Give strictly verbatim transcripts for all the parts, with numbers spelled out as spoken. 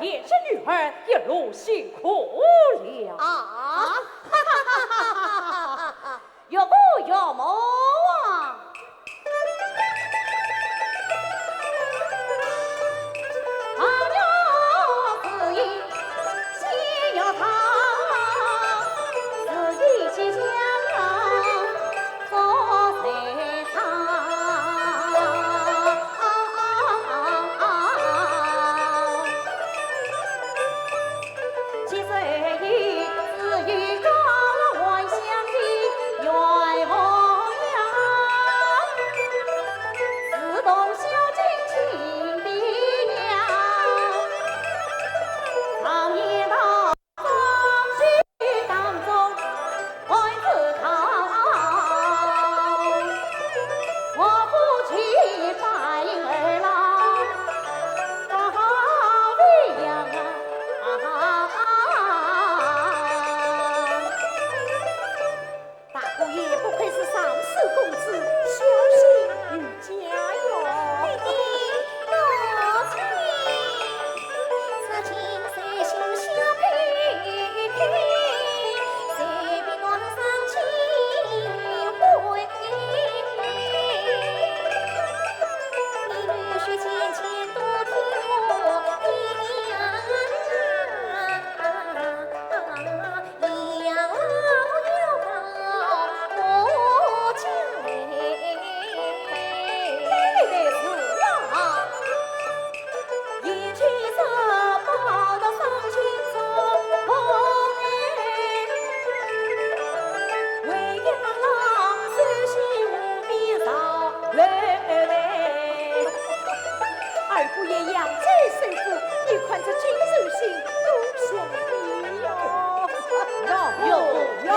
贤侄女儿一路辛苦了。啊！哈哈哈哈哈哈！岳父岳母啊！大姑爷不愧是尚书公子，孝心有加哟。爹爹，母亲。 二姑爷扬州首富，你看这金寿星多像你哟。哟哟哟！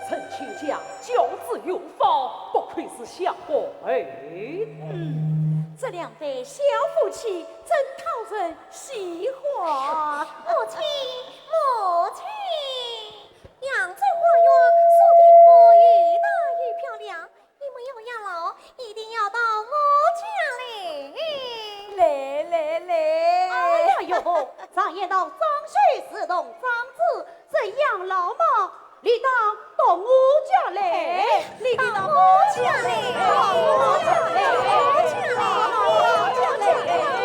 陈亲家教子有方，不愧是小儿。嗯，这两对小夫妻真讨人喜欢。母亲，母亲，扬州花园，苏定府又大又漂亮， 你们要养老，一定要到我家来。来来来。哎呀哟，常言道，长幼自同长子，这养老嘛，理当到我家来。哎，理当到我家来，到我家来，到我家来，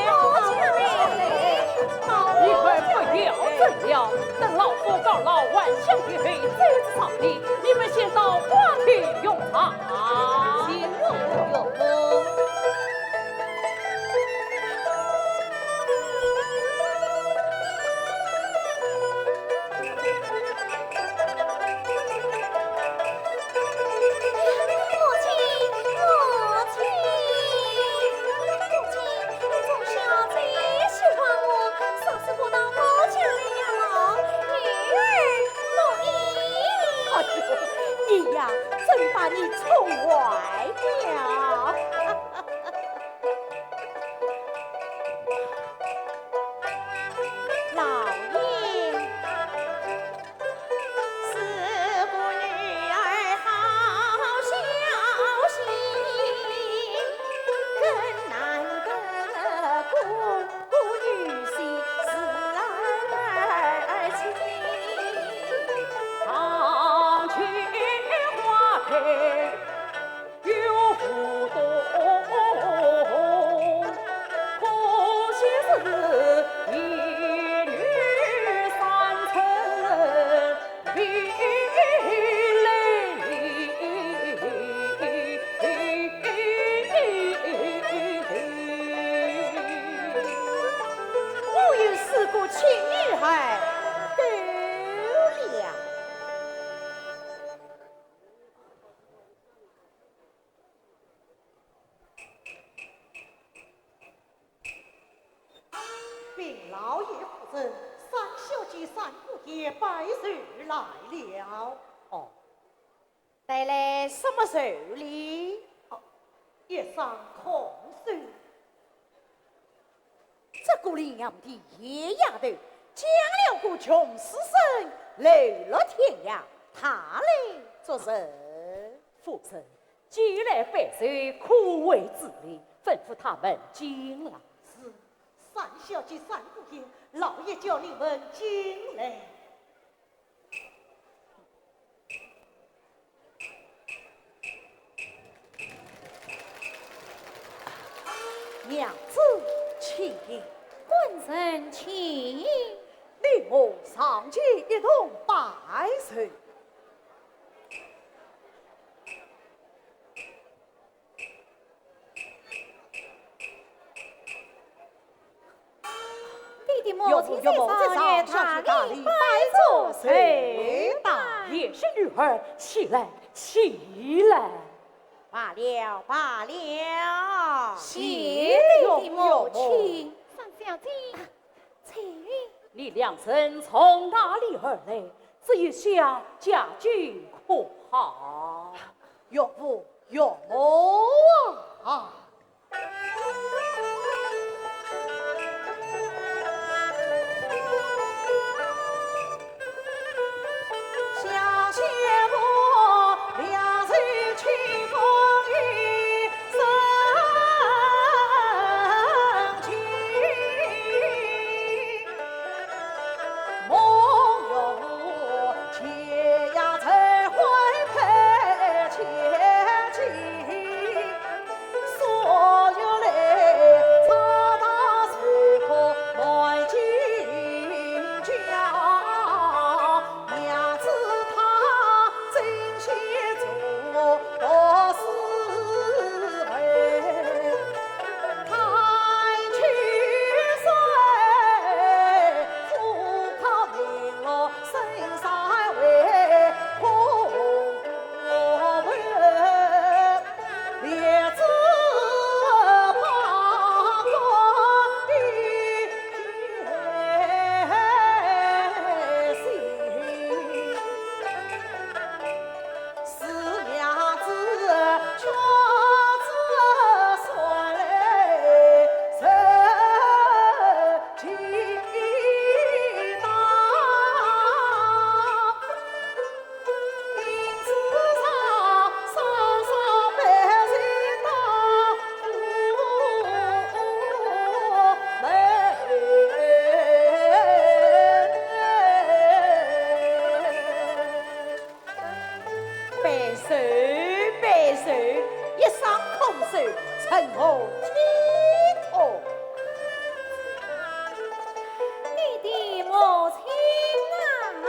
到我家来。你们不要争了，等老夫告老还乡以后，再次上庭，你们先到花厅用茶。 啊，请用用。母亲，母亲，母亲，你从小最喜欢我，啥时候到我家来养老？女儿 哎呦，你呀，真把你宠坏了。老爷，是个女儿好孝心，更难得个 不与世事儿也拜寿来了。哦，带来什么寿礼？哦，一双犷手。这个林阳的野丫头，将了个穷书生，流落天涯，她来作甚？夫人，既来拜寿，可为之礼，吩咐他们进来。是，三小姐、三姑爷，老爷叫你们进来。 娘子请。官人请。你我上前一同拜寿。 爹爹母亲在上，小婿大礼拜作寿。哎，大爷是女儿，起来，起来。罢了，罢了。谢爹爹母亲。三小姐，啊，翠云。你两人从哪里而来？这一厢家境可好？岳父岳母啊！拜寿，拜寿，一双空手，成何体统？爹爹母亲啊！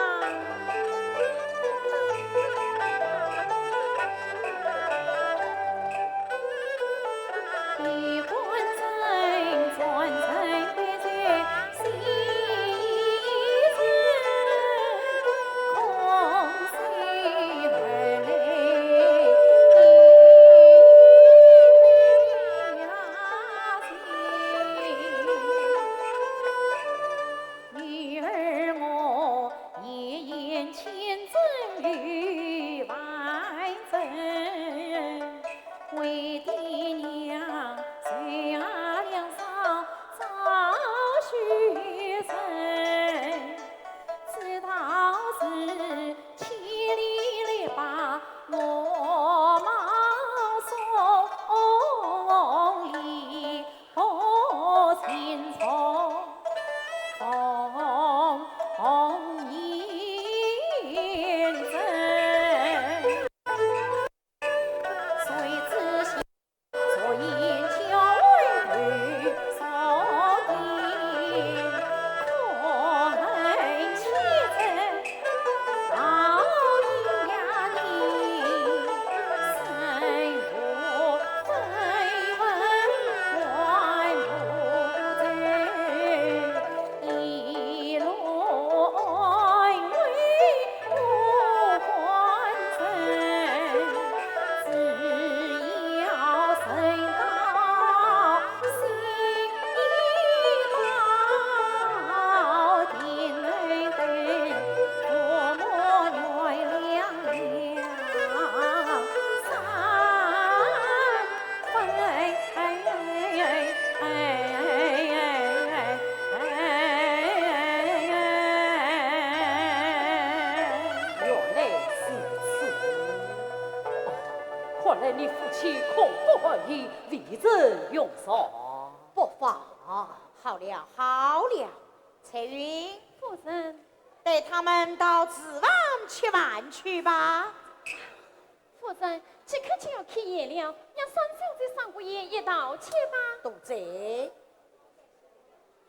你夫妻空腹寒夜，未曾用茶。不妨。好了，好了，翠云，夫人，带他们到厨房吃饭去吧。夫人，即刻就要开宴了，让三小姐、三姑爷一道去吧。多嘴。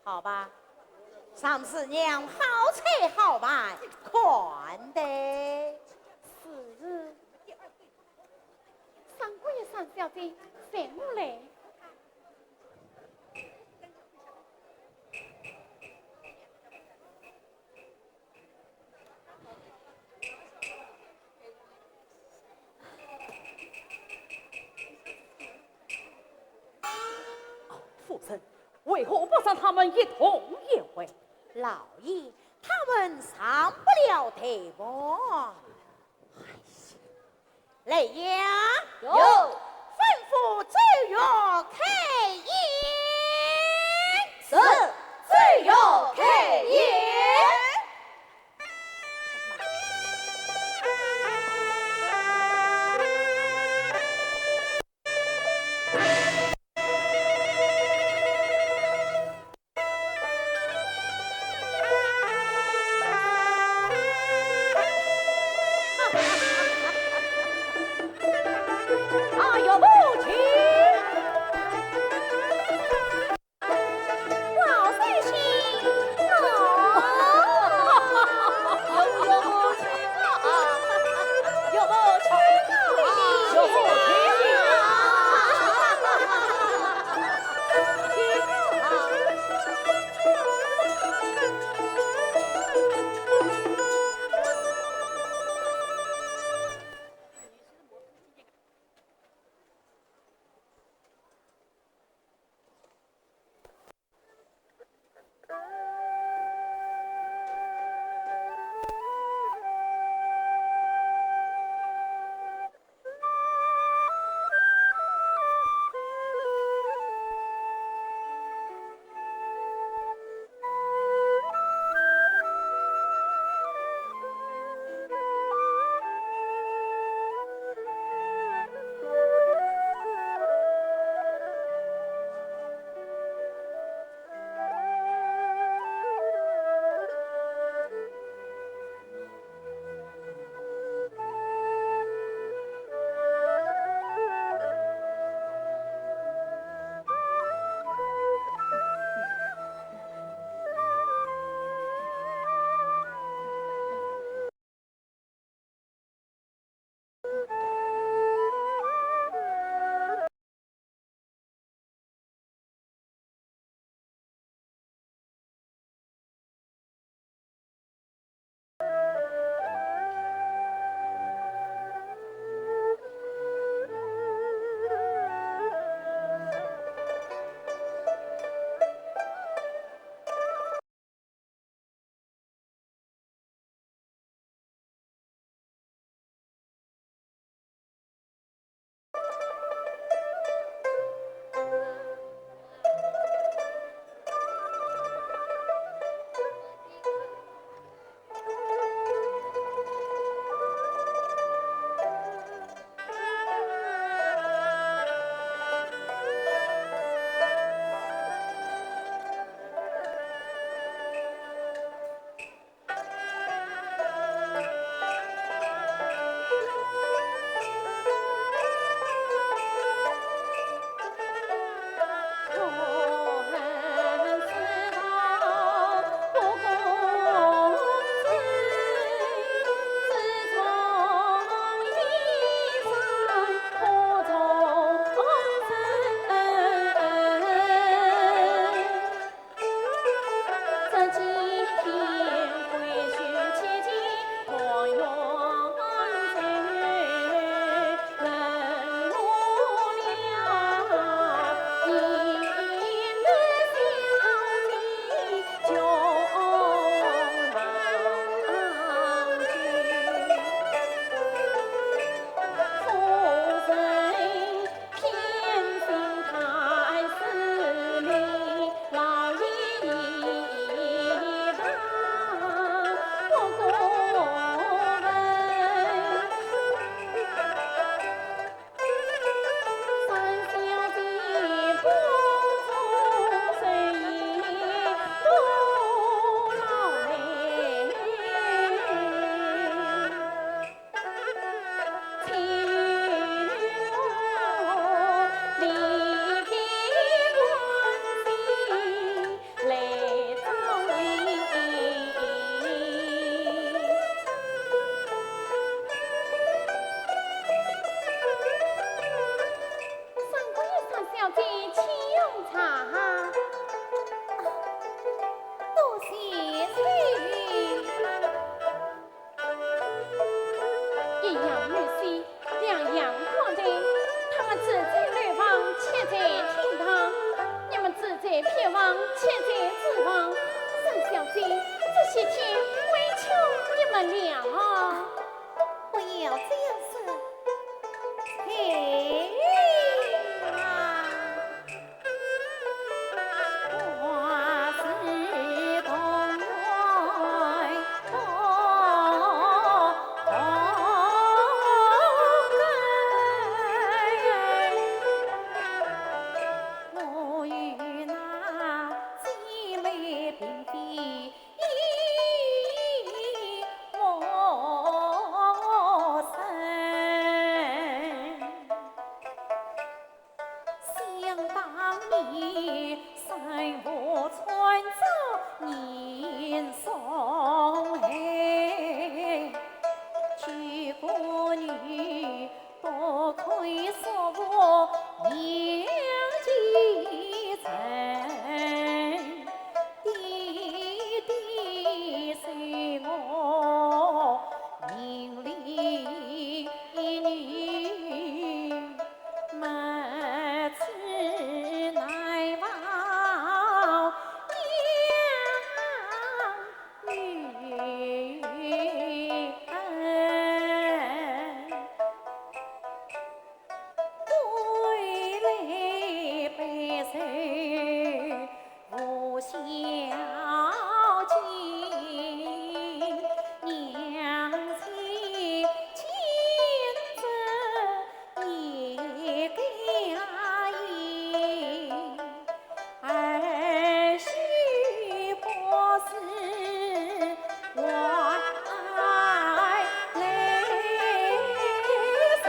好吧，上次娘好菜好饭款待。是。三姑爷、三小姐，随我来。 夫人，为何不让他们一同宴会？老爷，他们上不了台房。来呀，有。吩咐周瑜开宴。是，周瑜开宴。别忘千岁之望，沈小姐，这些天委屈你们了。不要这样说。嘿啊！ 想当年，生父穿着银双鞋，娶个女，多亏叔父娘继承。爹爹是我命里女， 没子难报养女恩，归来拜受父孝敬，娘亲见证 一个呀，儿媳不是我爱来生。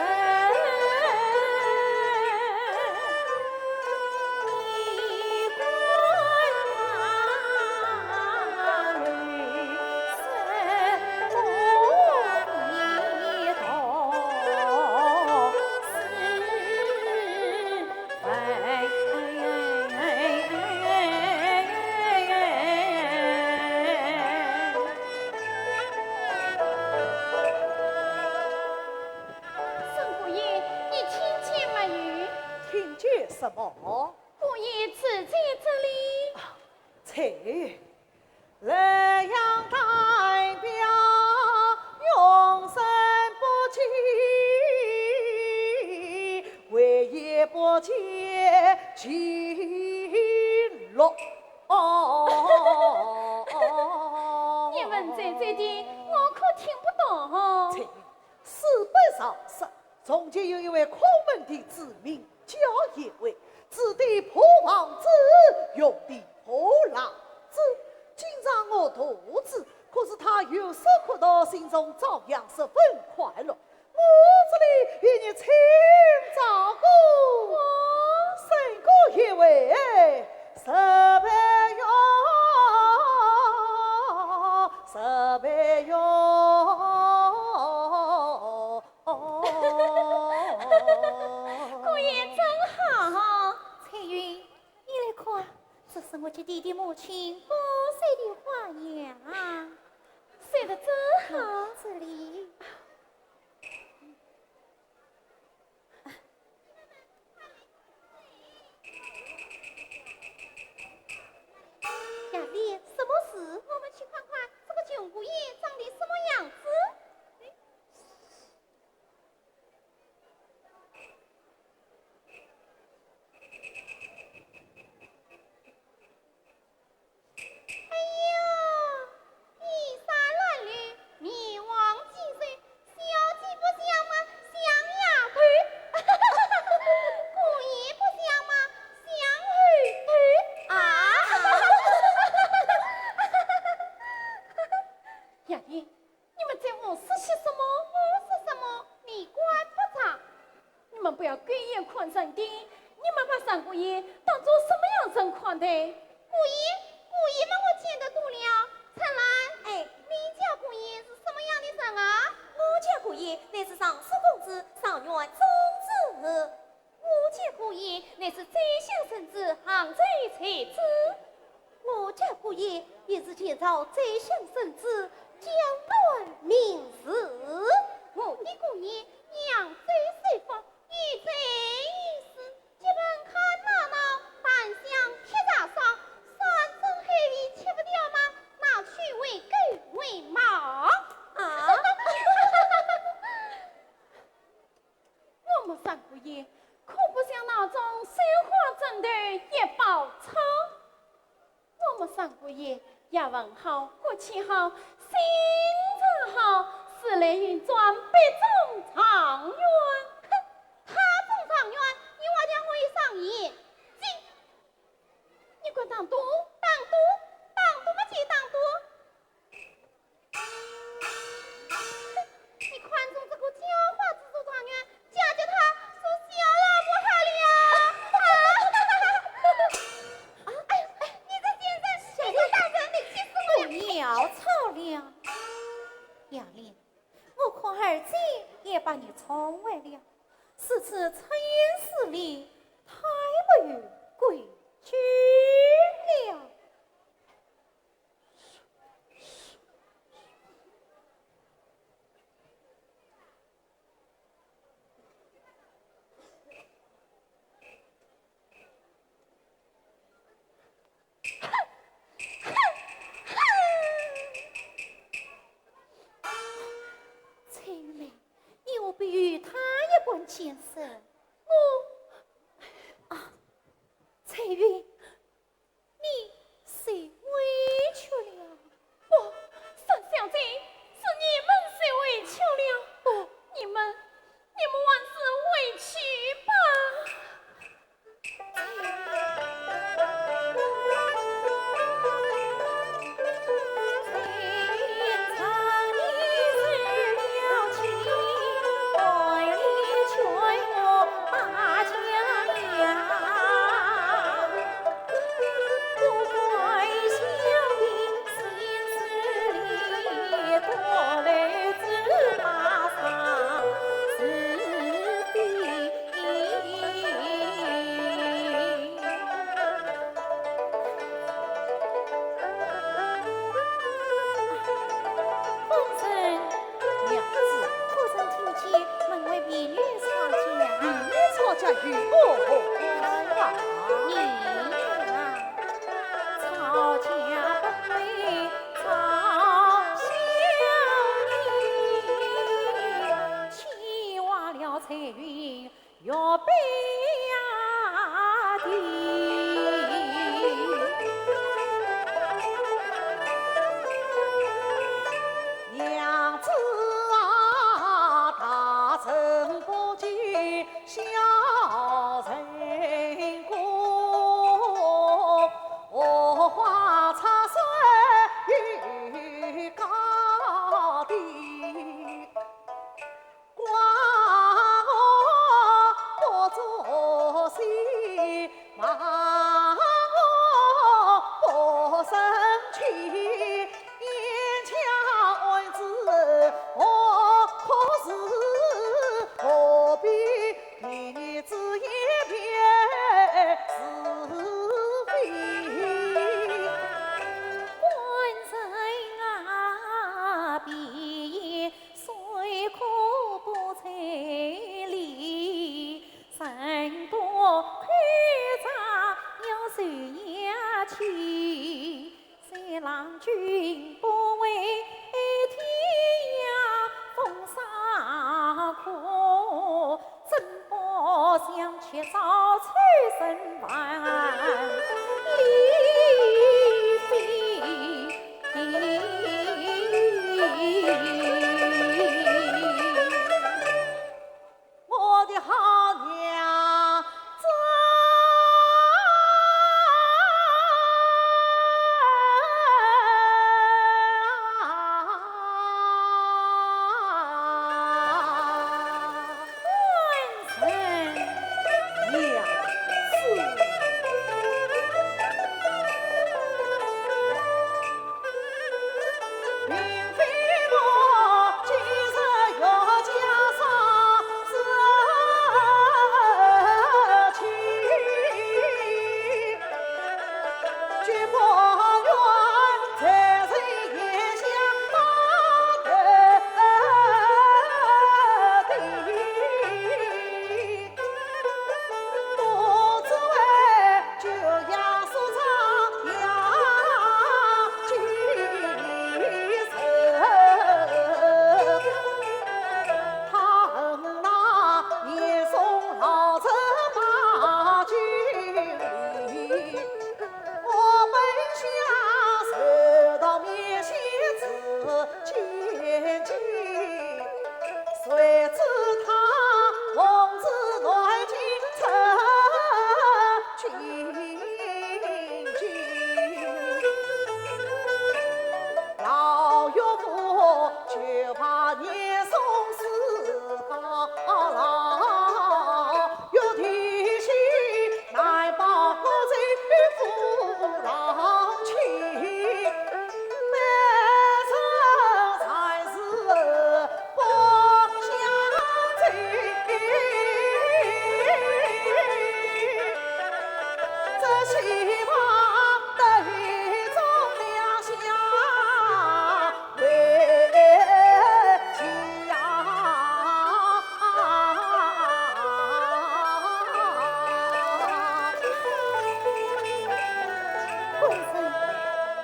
沈姑爷，你听见没有？听见什么？姑爷住在这里。啊，在。 莱阳代表永生不见，回也不见其乐。你们在这里，我可听不懂。这，事不常说，从前有一位孔门弟子名叫颜回，子弟破房子，兄弟 破篮子，经常饿肚子，可是他有书可读，心中照样十分快乐。我这里与你请教个，沈姑爷，十万哟，十万哟。 哦，姑爷真好。翠云，你来看，这是我给爹爹母亲补写的画呀。写得真好。这里。 呀，你什么事？我们去看看这个穷姑爷长得什么样子。哎呀， 衣衫褴褛，面黄肌瘦，小姐不像嘛，像丫头。姑爷不像嘛，像猴头。啊？呀，你，你们在胡说些什么？胡说什么？你管不着。 你们不要狗眼看人低，你们把沈姑爷当作什么样人看待？姑爷，姑爷嘛，我见得多了。春兰，哎，你家姑爷是什么样的人啊？我家姑爷乃是尚书公子，状元中举。我家姑爷乃是宰相孙子，杭州才子。 我家姑爷也是前朝宰相孙子，江南名士。我的姑爷扬州首富，有财有势，结伴看热闹，扮相披铡耍学问好，骨气好，心肠好，是来运转北中状元。哼，他中状元，你还叫我有生意？进，你敢打赌？打赌？打赌么就打赌。 你看中这个叫花子做状元，嫁给他做小老婆好了呀！啊！哎，哎，你这贱人，你这大人，你气死我了！不要吵了。杨林，我看二姐也把你宠坏了，如此出言失礼，太不有规矩了。 翠云，你何必有他一般见识？我……啊，翠云， 你受委屈了。不，三小姐，是你们受委屈了。不，你们，你们还是回去吧。夫人。娘子。可曾听见门外婢女吵架？婢女吵架与我何干？你呀，吵架不会吵小你，气坏了彩云 玉杯呀的。娘子啊，大人不计小人过，荷花插柳又高低。 怪我不作戏，骂我不成器，眼前案子何可治，何必提你这一面是非？官人啊，闭眼 谁可不在理？人多口杂要受雅气，谁郎君不为天涯风沙苦，怎不想起早出身万里飞 我的好娘子。官人。谁知他奉旨南京出京去，老岳父就把严嵩私放了，又提起 难报国贼父老情，卑人才是不相信。这西堂得中良相 为妻呀。官人，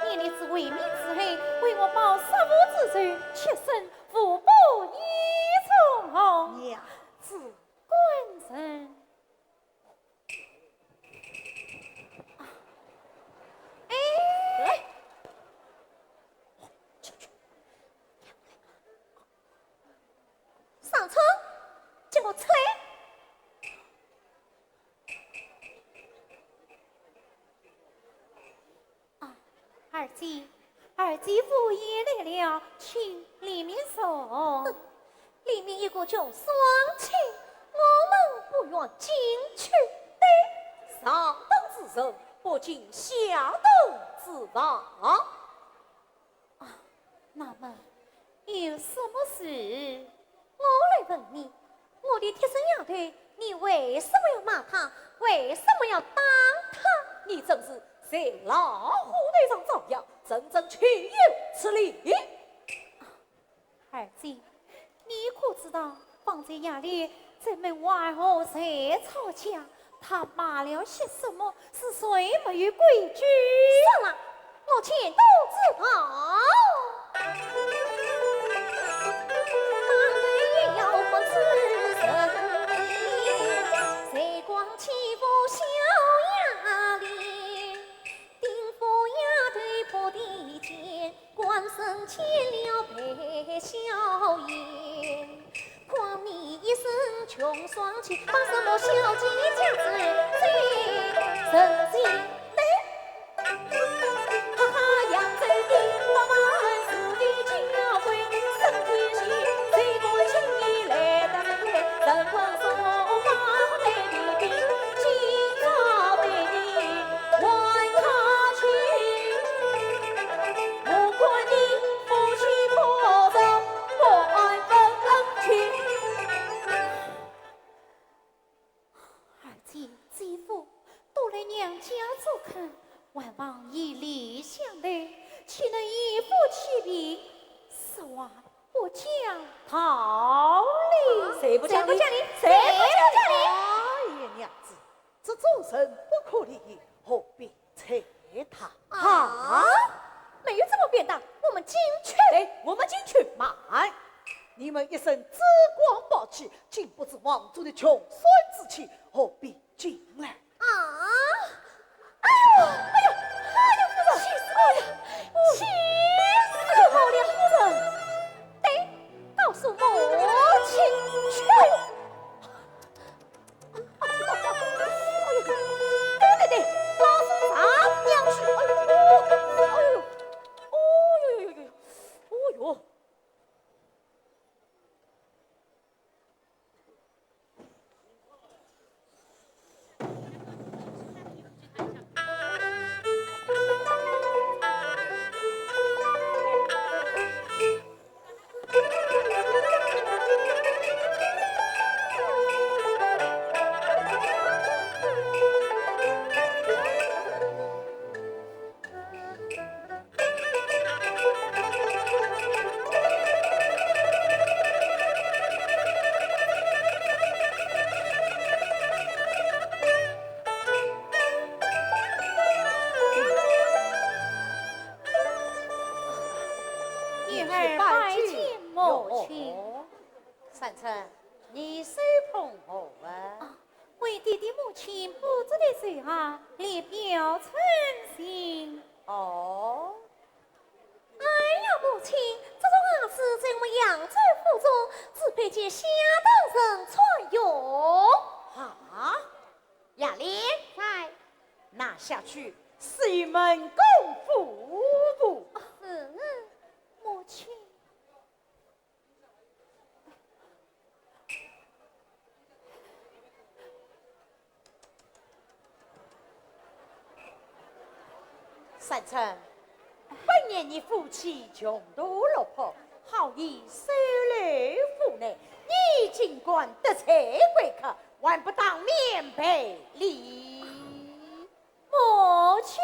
你立志为民除害，为我报杀父之仇，妾身无不依从。娘子。官人。 哎，上车，给我吹。啊，二姐，二姐赴宴来了，请里面坐。哼，里面一个穷酸气，我们不愿进去。对，上等之人不进下等之房。啊，那么有什么事？我来问你，我的贴身丫头，你为什么要骂她？为什么要打她？你真是在老虎头上找药，真正岂有此理！ 二姐，你可知道方才夜里在门外和谁吵架？他骂了些什么？是谁没有规矩？说来，我全都知道。二姐、姐夫都来娘家做客，还望以礼相待，岂能以富欺贫，说话不讲道理？谁不讲理？谁不讲理？谁不讲理？哎呀，娘子，这种人不可理喻，何必 睬他。啊？没有这么便当，我们进去。哎，我们进去。慢！你们一身珠光宝气，经不起皇族的穷酸之气，何必进来？啊？哎呦，哎呦，哎呦，夫人，气死我了！气死我了，夫人！对，告诉母亲去。 对对对，老鼠上吊去！哎呦，哎呦，哎呦，哎呦，哎呦，哎呦！女儿拜见母亲。哟，三春，你手捧何物？啊，为爹爹母亲补做的寿鞋，以表尊心。哦。哎呀，母亲，这种鞋子在我们扬州府中，只配给下等人穿哟。啊，雅丽，在。拿下去，赐与门公夫妇。是，母亲。 三春，本年你夫妻穷途落魄，好意收留府内，你竟敢得罪贵客，还不当面赔礼？母亲。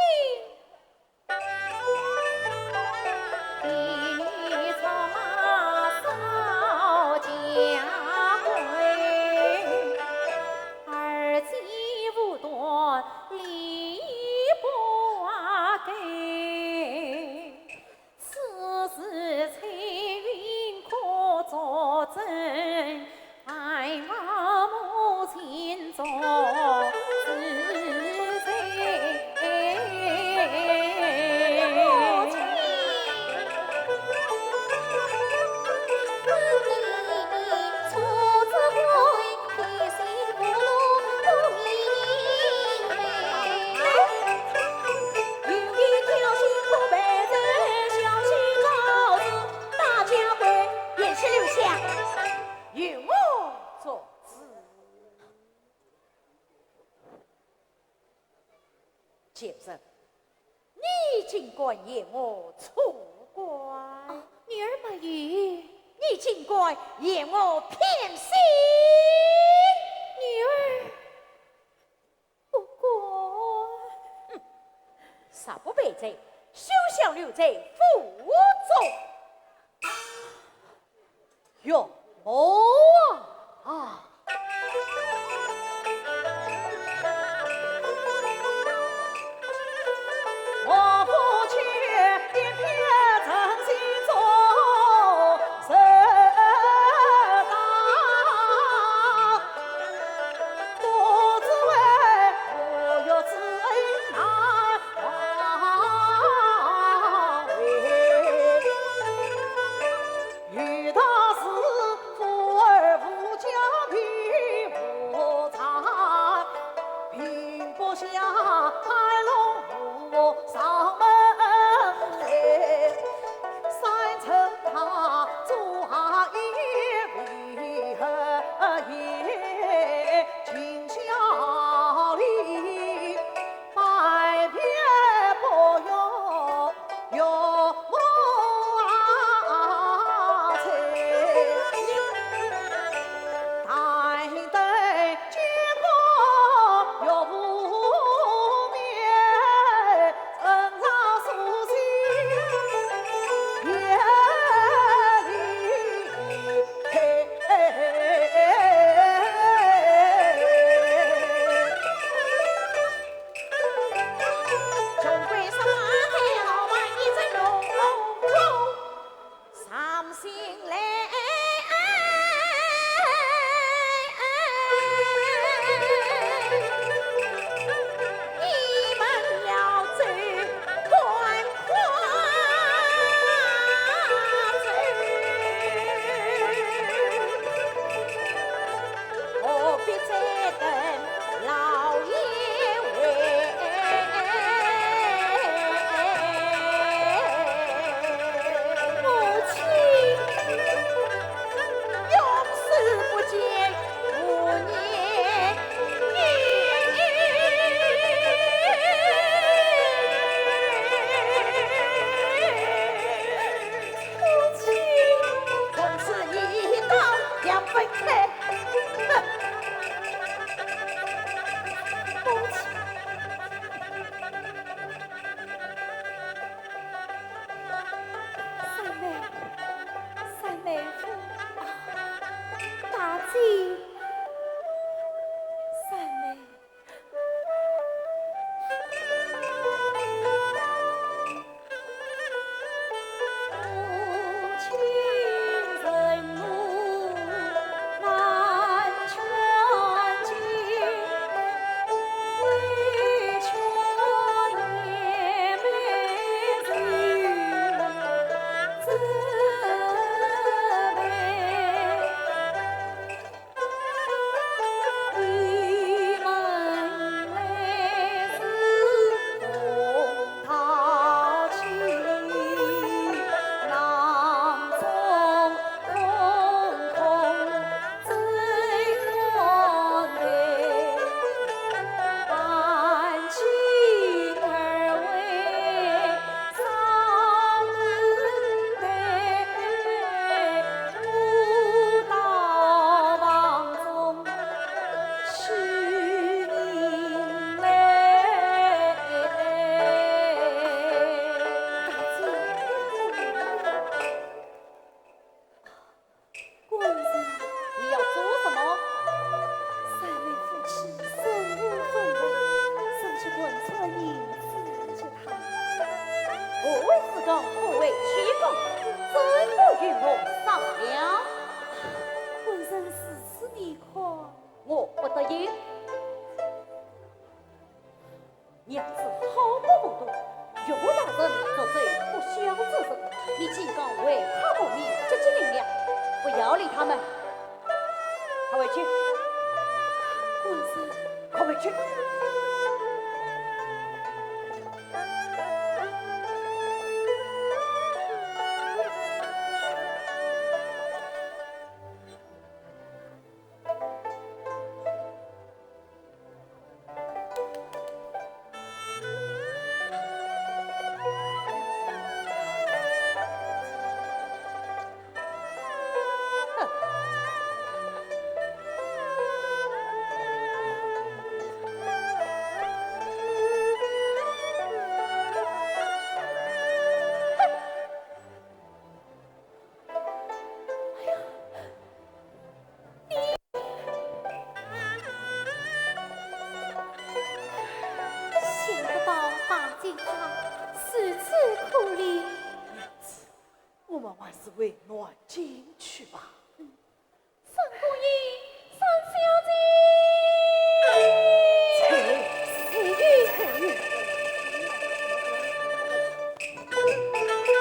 贱人，你竟敢嫌我粗犷？啊，女儿没有。你竟敢嫌我偏心？女儿不敢。哼，若不赔罪，休想留在府中。 岳母啊！你要做什么？三位夫妻身无分文，想去混出点银子给他。何为自高，何为居高，怎不与我商量？官人如此，你看……我不答应。 娘子好不不懂，岳父大人做贼不孝之人，你竟敢为他不明，这就明了，不要理他们。快回去。官人。快回去。 想不到大姐她如此可怜。娘子，我们还是回南京去吧。三姑爷，三小姐。翠云，翠云。翠云。 对了，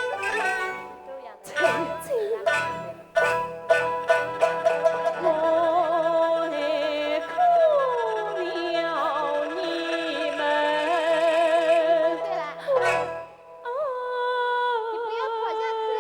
你不要跑下去嘞。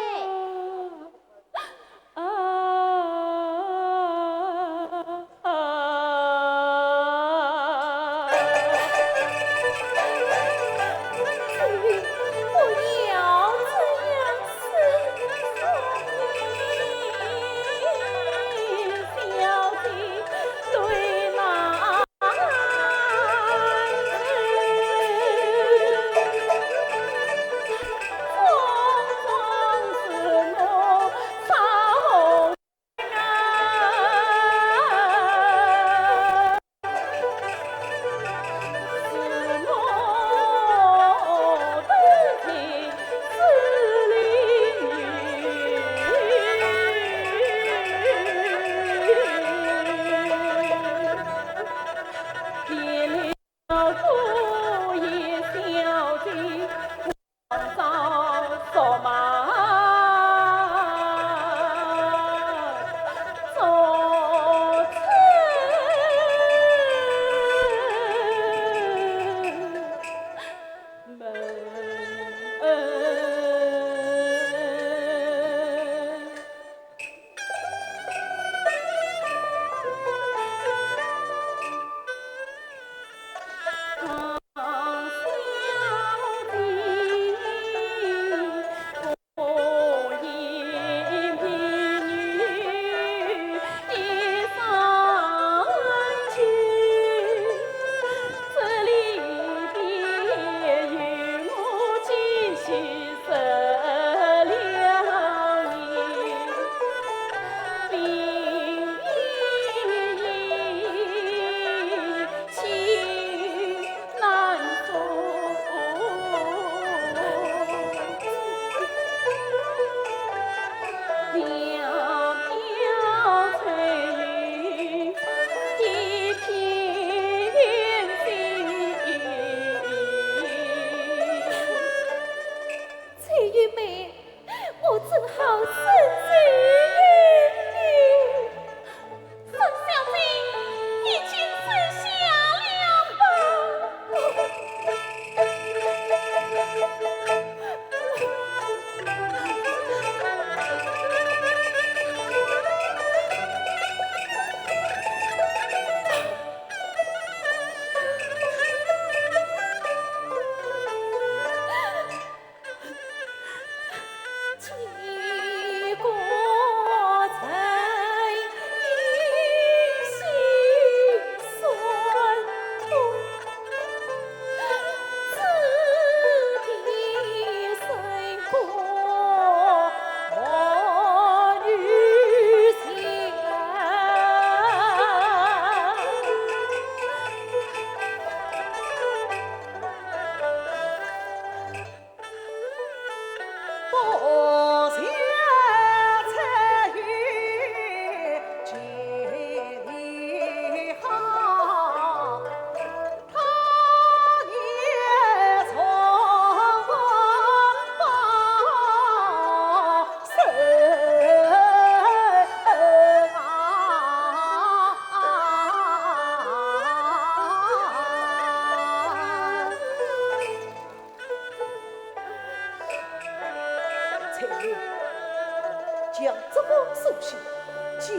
教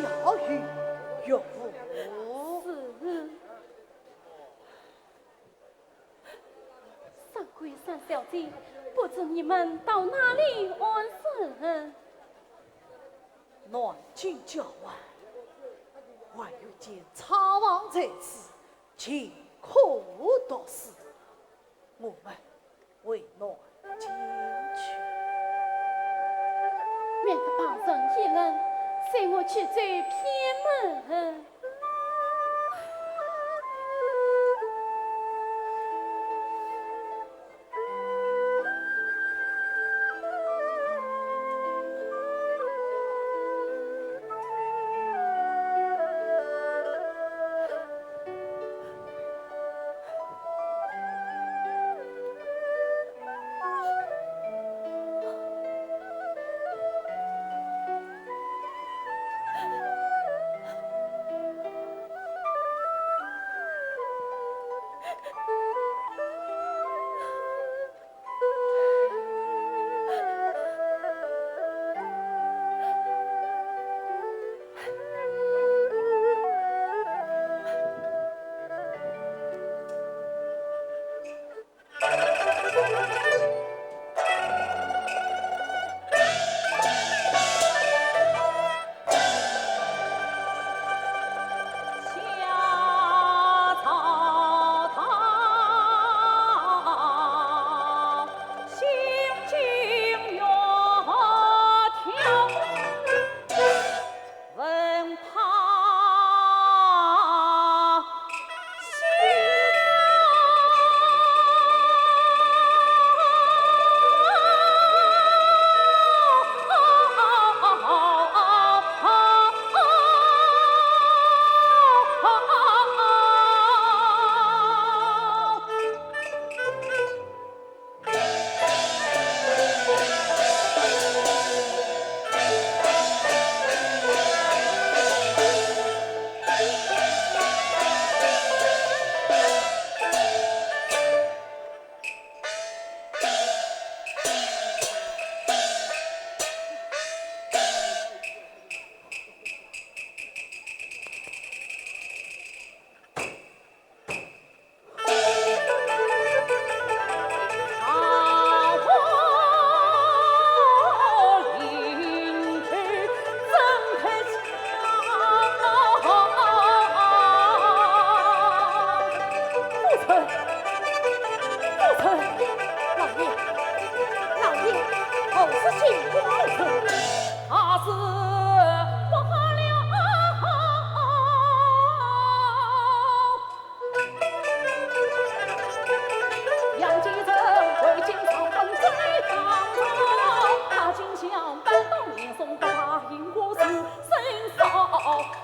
育岳父。是。三桂三小姐，不知你们到哪里安身？南京郊外，还有间草房在此，尽可读书。我们 回南京去。免得旁人议论，随我去走偏门。夫人，夫人。老爷，老爷，何事惊慌？夫人，他是不好了。 杨继成为京上本最当朝，他竟想搬动严嵩，不怕因果是生杀。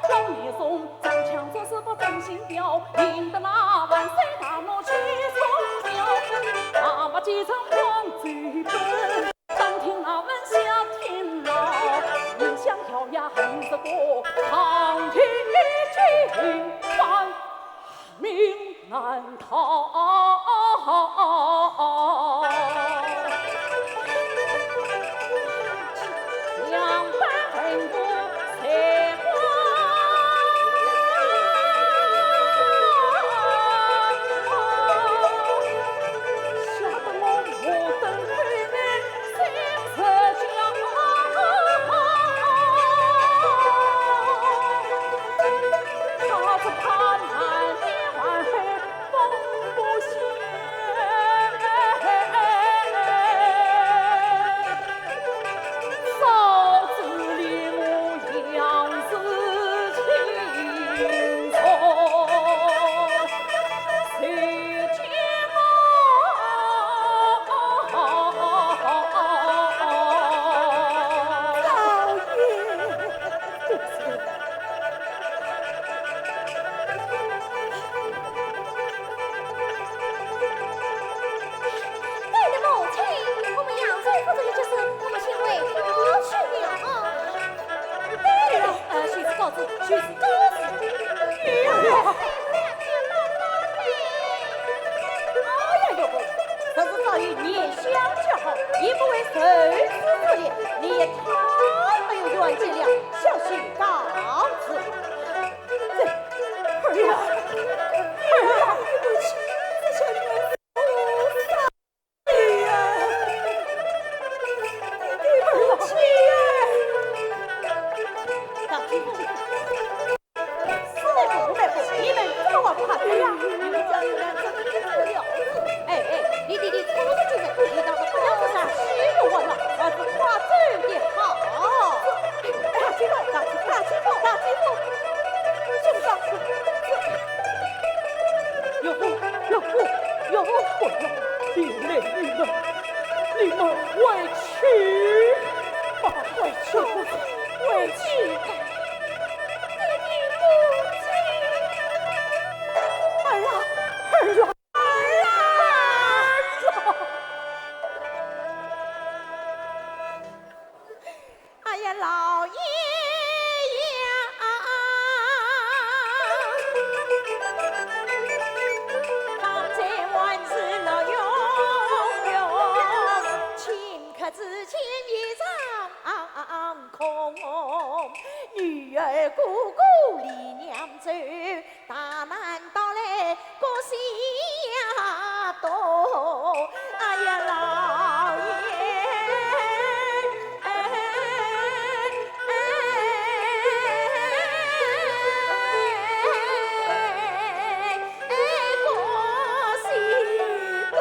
老严嵩长枪做事不忠心表，引得那万岁大怒气冲霄。那么继承皇帝本，当庭那晚下天牢，你想咬牙恨这个唐天一经犯 命难逃。两班文武谁管？吓得我目瞪口呆。 对的，母亲，我们扬州府这个就是我们先回府去了。对了，呃，许是告辞，许是告辞。哎呀，哎呀，岳父，若是早有年相叫好，也不会受此之累。你也太没有远见了，小婿告四妹夫、五妹夫，你们怎么还不快走呀？你们家有两只，你们怎么了事？哎哎，你弟弟出了这人，你倒是不要这样戏弄我了，还是快走的好。大姐夫，大姐夫，大姐夫，大姐夫，兄长，岳父，岳父，岳父，不要，别来你们，你们回去吧，回去吧，回去吧。 爹爹母亲。儿啊，儿啊，儿啊！哎呀，老爷呀！方才还是那样样，顷刻之间一场空。女儿哥哥离娘走，大难到来各西呀东。哎呀，老爷，哎，哎，哎，各西东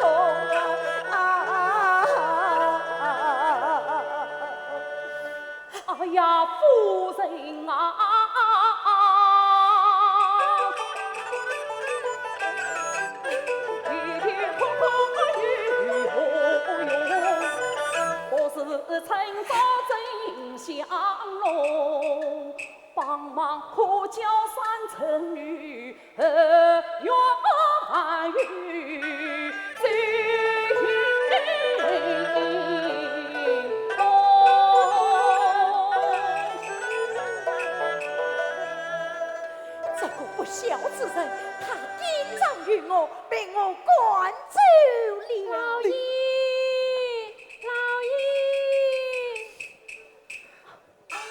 啊！ 哎呀，夫人啊，我是趁早真相咯，帮忙可叫三春女。 这个不孝之人，他顶撞于我，被我赶走了。老爷，老爷，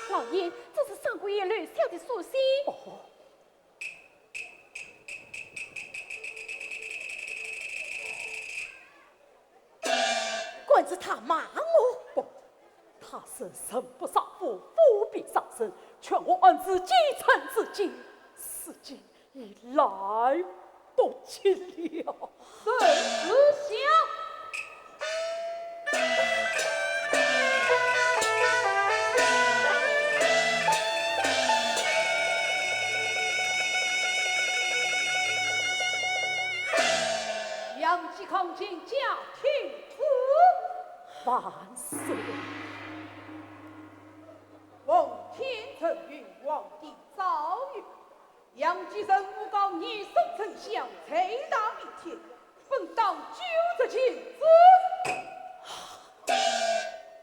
老爷，这是上官燕留下的书信。哦。 敢说他骂我？不，他是人不杀父，父必杀人，劝我儿子几次至今，至今已来不及了。 圣旨下。杨继康进加听旨。万岁。奉天承运，皇帝诏曰： 杨继盛诬告严嵩丞相，罪大逆天，本当九族尽诛。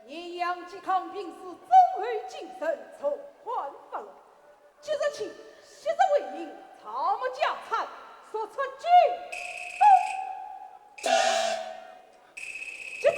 念杨继康平时忠厚谨慎，从宽发落，即日起，昔日为民，草木家产，速出京东。接旨。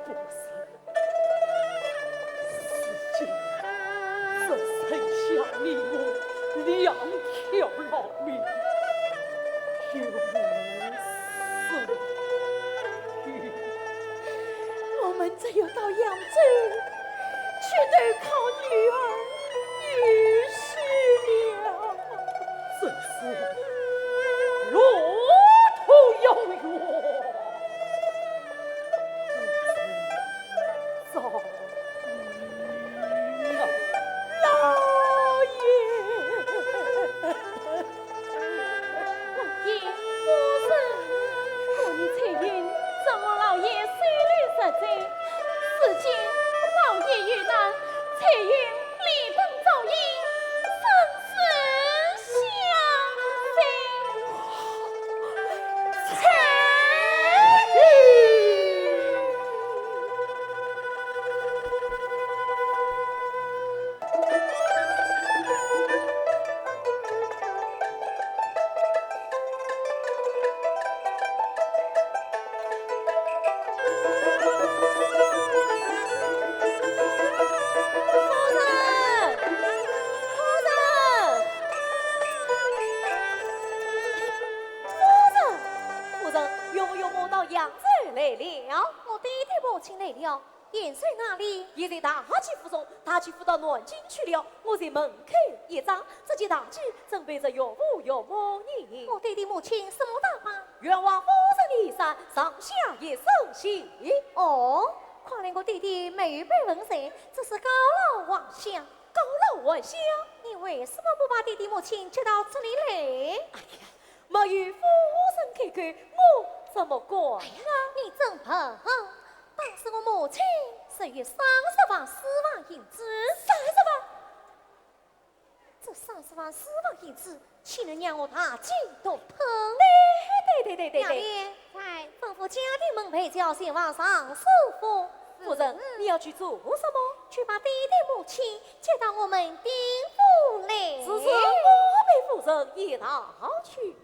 不是，如今只剩下你我两条老命，有何是 我们只有到扬州去投靠女儿女婿了。这是路途遥远，不曾遭遇啊。在哪里？现在大姐府中，大姐夫到南京去了，我在门口一站，只见大姐正陪着岳父岳母呢。我爹爹母亲什么打扮？员外夫人衣衫，上下一身新。哦，看来我爹爹没有被人认，这是告老还乡。告老还乡？你为什么不把爹爹母亲接到这里来？哎呀，没有夫人开口，我怎么敢啊？哎呀，你真笨！当时我母亲是有三十万私房银子。三十万？这三十万私房银子，岂能让我大姐独吞？对对对对对对。杨莲，在。吩咐家丁们备轿前往尚书府。夫人，你要去做什么？去把爹爹母亲接到我们丁府来。是是，我陪夫人一道去。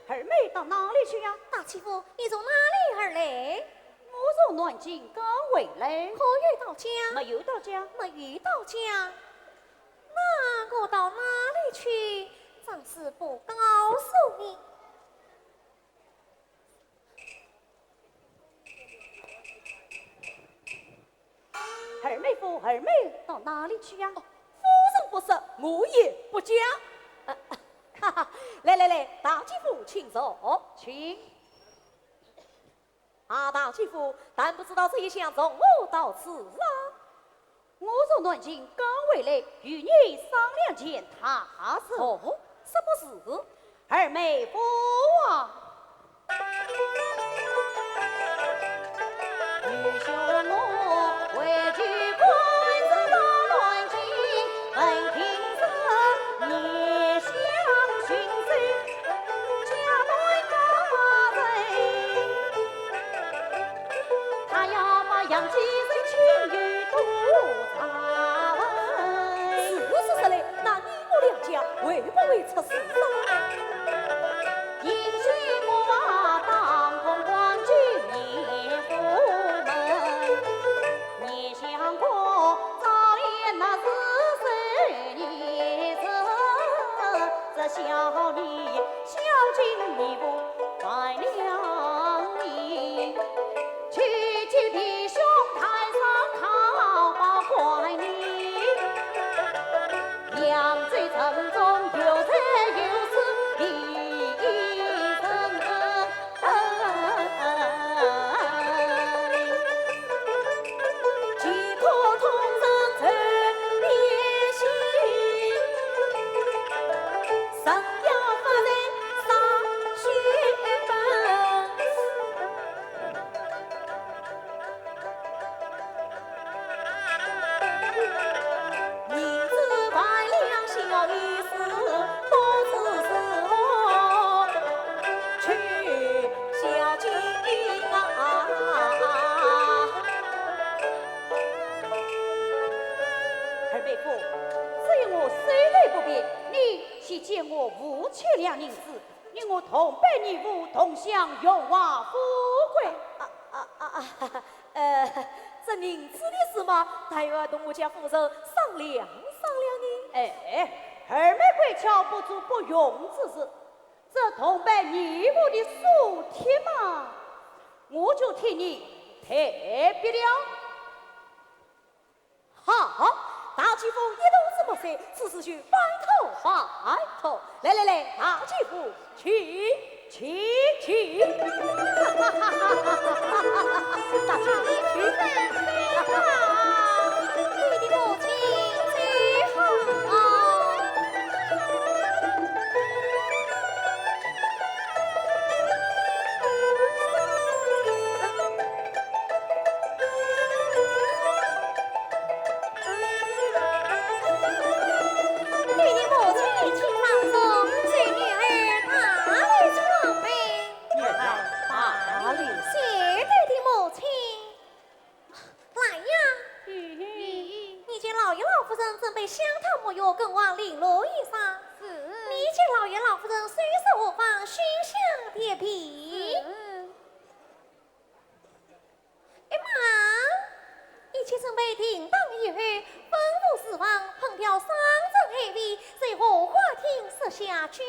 二妹到哪里去呀？大姐夫，你从哪里而来？我从南京刚回来。可有到家？没有到家。没有到家？那我到哪里去？暂时不告诉你。 二妹夫，二妹到哪里去呀？哦，夫人不说，我也不讲。呃，哈哈，来来来，大姐夫请坐。请。啊，大姐夫，但不知道这一厢从何到此啊？我从南京刚回来，与你商量件大事。哦，什么事？ 二妹夫啊，愚兄我回去官司到南京，闻听说你想寻死，家门高人，他要把杨继成请与都察。是是是嘞，那你 我两家会不会出事啊？二妹夫，只有我手头不便，你去借我五千两银子， 与我同拜义父，同享荣华富贵。啊啊啊啊！呃，这银子的事嘛，待我同我家夫人商量商量呢。哎，二妹乖巧，不做不用之事。这同拜义父的素帖嘛，我就替你代笔了。 好，大姐夫一肚子墨水，此事就拜托拜托。来来来，大姐夫，请，请，请。大姐夫，请。你的母亲最好。 爹爹母亲请上座，随女儿打理床被。女儿打理。谢爹爹母亲。兰呀，你见老爷老夫人准备香汤沐浴，更换绫罗衣裳。是。你见老爷老夫人收拾卧房，熏香叠被。是。 哎妈，一切准备停当以后，吩咐侍下酒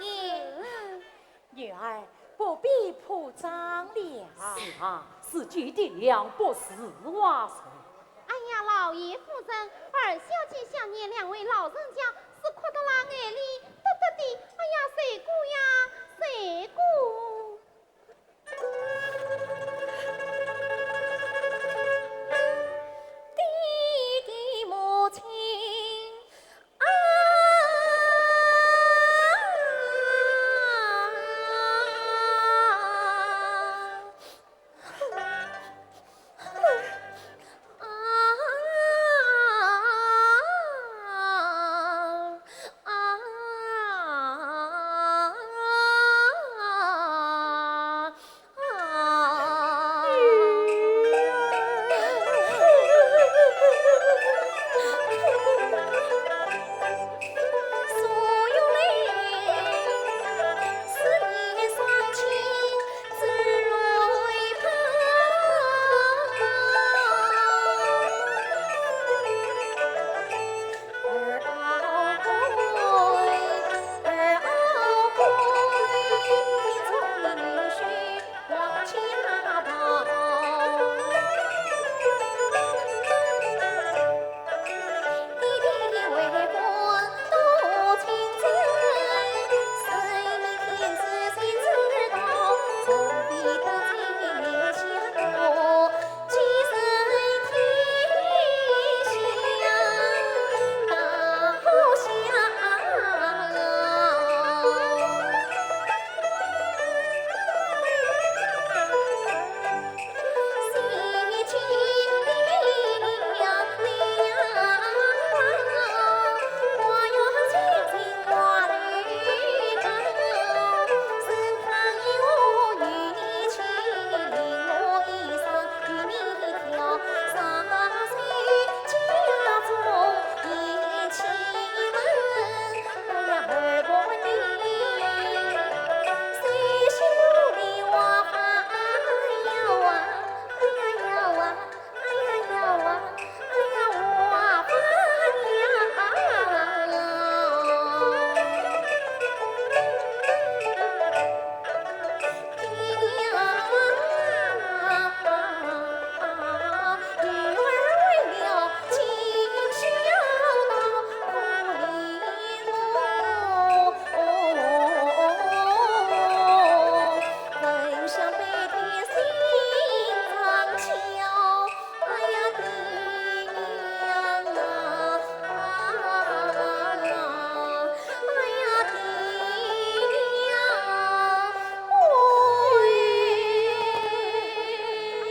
宴。女儿不必铺张了。是啊，是酒的量，不是话数。哎呀，老爷夫人，二小姐想念两位老人家，是哭得啦眼泪滴滴滴。哎呀，谁顾呀，谁顾？ 爹爹母亲啊！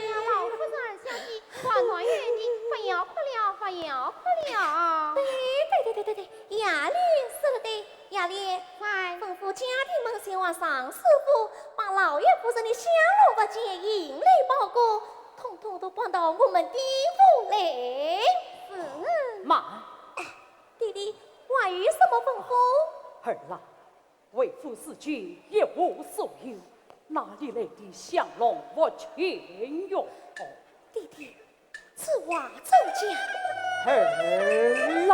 哎呀，老夫人、二小姐，团团圆圆，不要哭了，不要哭了。对，对，对，对，对，对，雅莲说得对，雅莲，在。吩咐家丁们前往尚书府，把老爷夫人的香炉、物件、银类宝贝，统统都搬到我们丁府来。是。慢。啊，爹爹，还有什么吩咐？儿啊， 为夫自己一无所有，哪里来的香炉、物件哟？爹爹，此话怎讲？儿啊！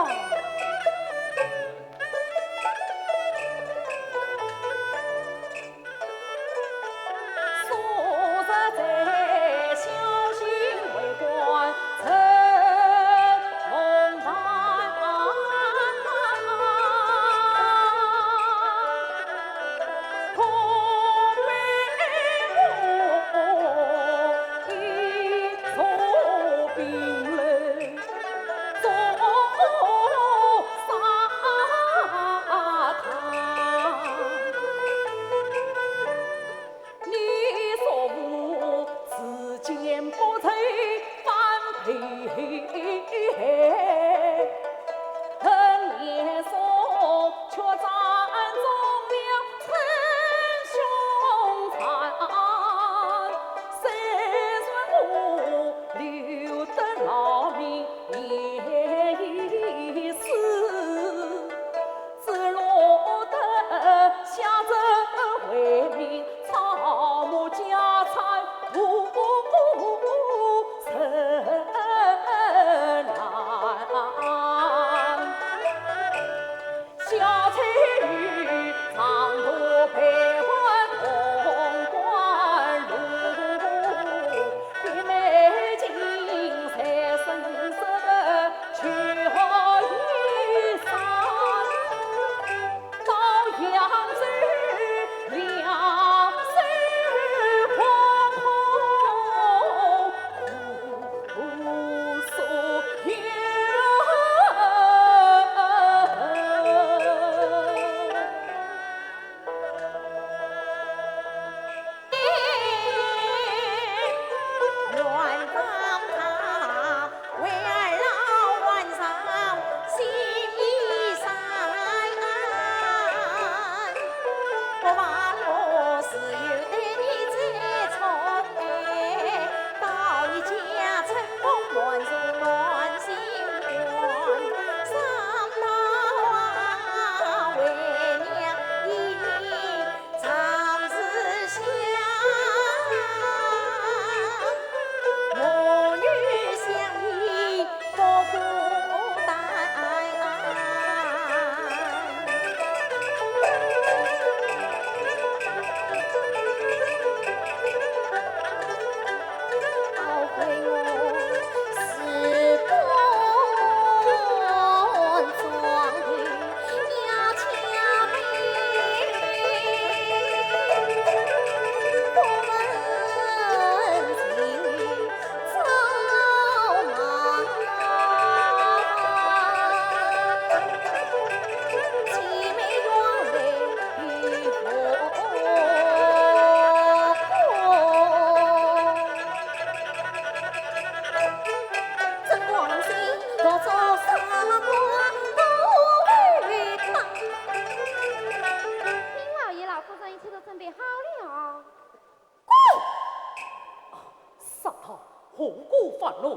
何故发怒？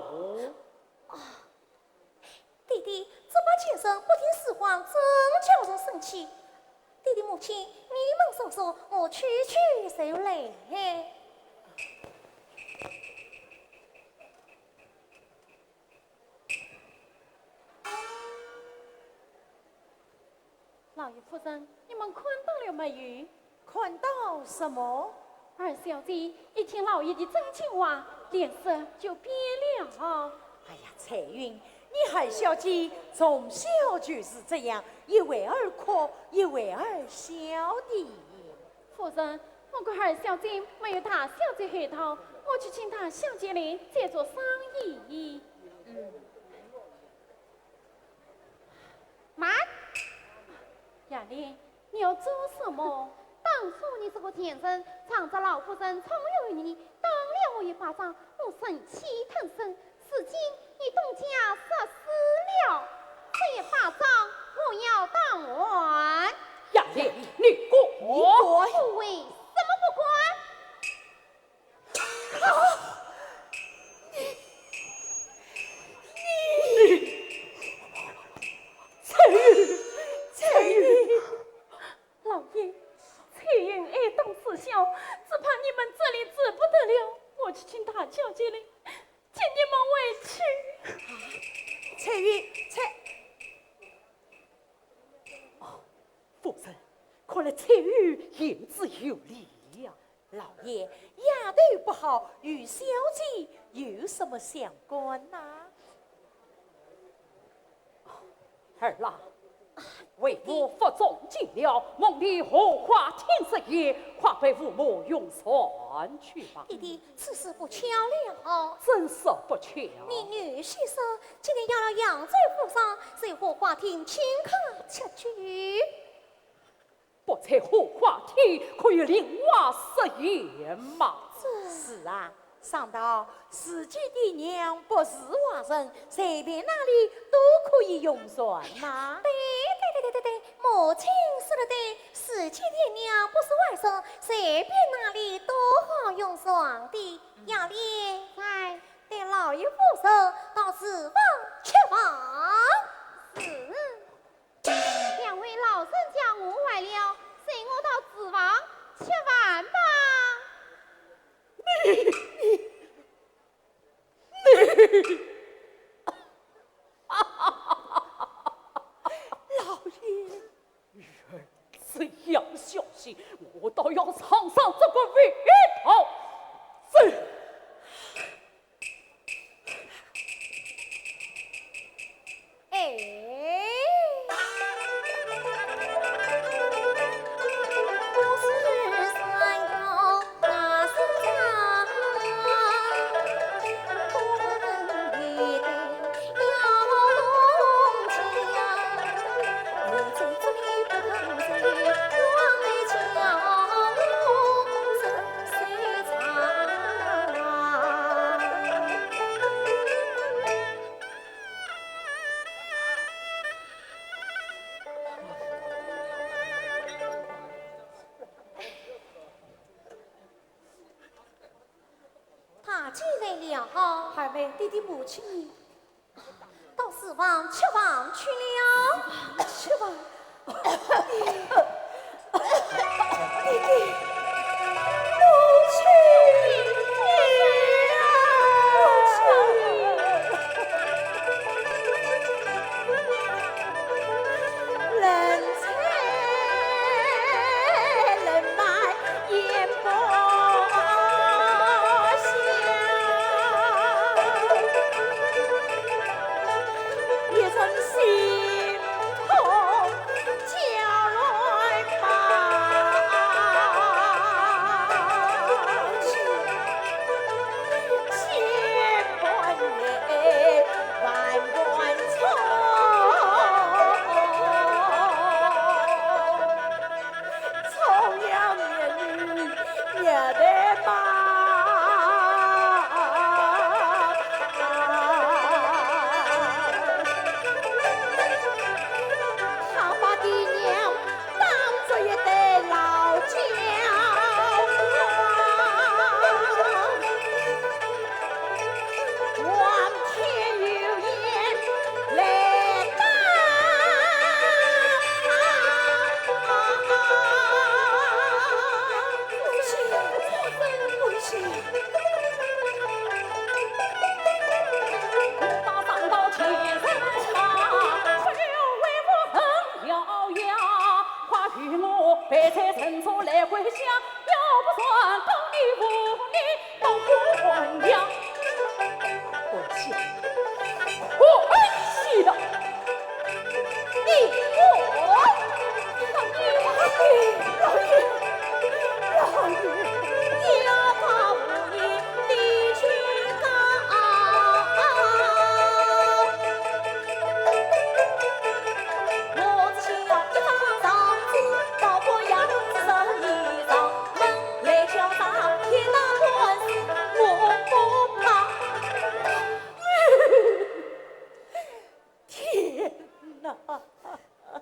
啊，爹爹，这班贱人不听使唤，真叫人生气。爹爹母亲，你们说说，我去去就来。 老爷夫人，你们看到了没有？看到什么？二小姐一听老爷的真情话，脸色就变了。哎呀，彩云，你二小姐从小就是这样，一会儿哭，一会儿笑的。夫人，我看二小姐没有大小姐厚道，我去请大小姐来再做商议。嗯。 慢！雅莲，你要做什么？当初你这个贱人，仗着老夫人宠爱你，打了我一巴掌，我忍气吞声。如今你东家失势了，这一巴掌我要打还。雅莲，你滚！你滚！不会，什么不管？ 啊！你，你，彩云，彩云。老爷，彩云挨打自小，只怕你们这里止不得了，我去请大小姐来接你们回去。啊，彩云，彩……哦，夫人，看来彩云言之有理呀。 老爷，丫头不好，与小姐有什么相干呐？儿啊，为父负重尽了，梦里荷花厅之夜，快陪父母游船去吧。爹爹，此事不巧了。怎说不巧？你女婿说，今日要到扬州府上，在荷花厅请客吃酒。 不在荷花厅，可以另外设宴嘛。是啊，想到自己的娘不是外人，随便哪里都可以游船嘛。对，对，对，对，对，对，母亲说得对，自己的娘不是外人，随便哪里都好游船的。雅莲，哎。带老爷夫人到厨房吃饭。是。 两位老人家饿坏了，随我到厨房吃饭吧。你，你，你，老爷，女儿这样孝心，我倒要尝尝这个味道。这 哎。大姐来了。二妹，爹爹母亲呢？到厨房吃饭去了。吃饭？爹爹，母亲。我备菜盛茶来回香，要不算功你无你不还阳。跪下！我儿死了，你我，老爷，老爷，老爷，你要把我你的去告。 天哪！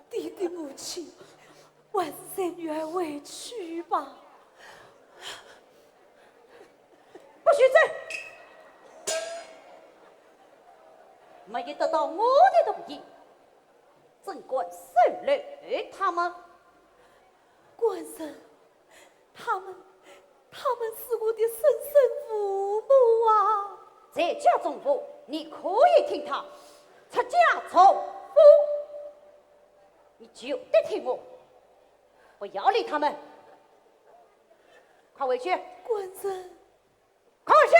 爹爹母亲，还是随女儿回去吧。不许走！没有得到我的同意，怎敢收留他们？官人，他们，他们是我的生身父母啊！在家中父，你可以听他出家从夫，你就得听我，不要理他们，快回去。官人， 快下！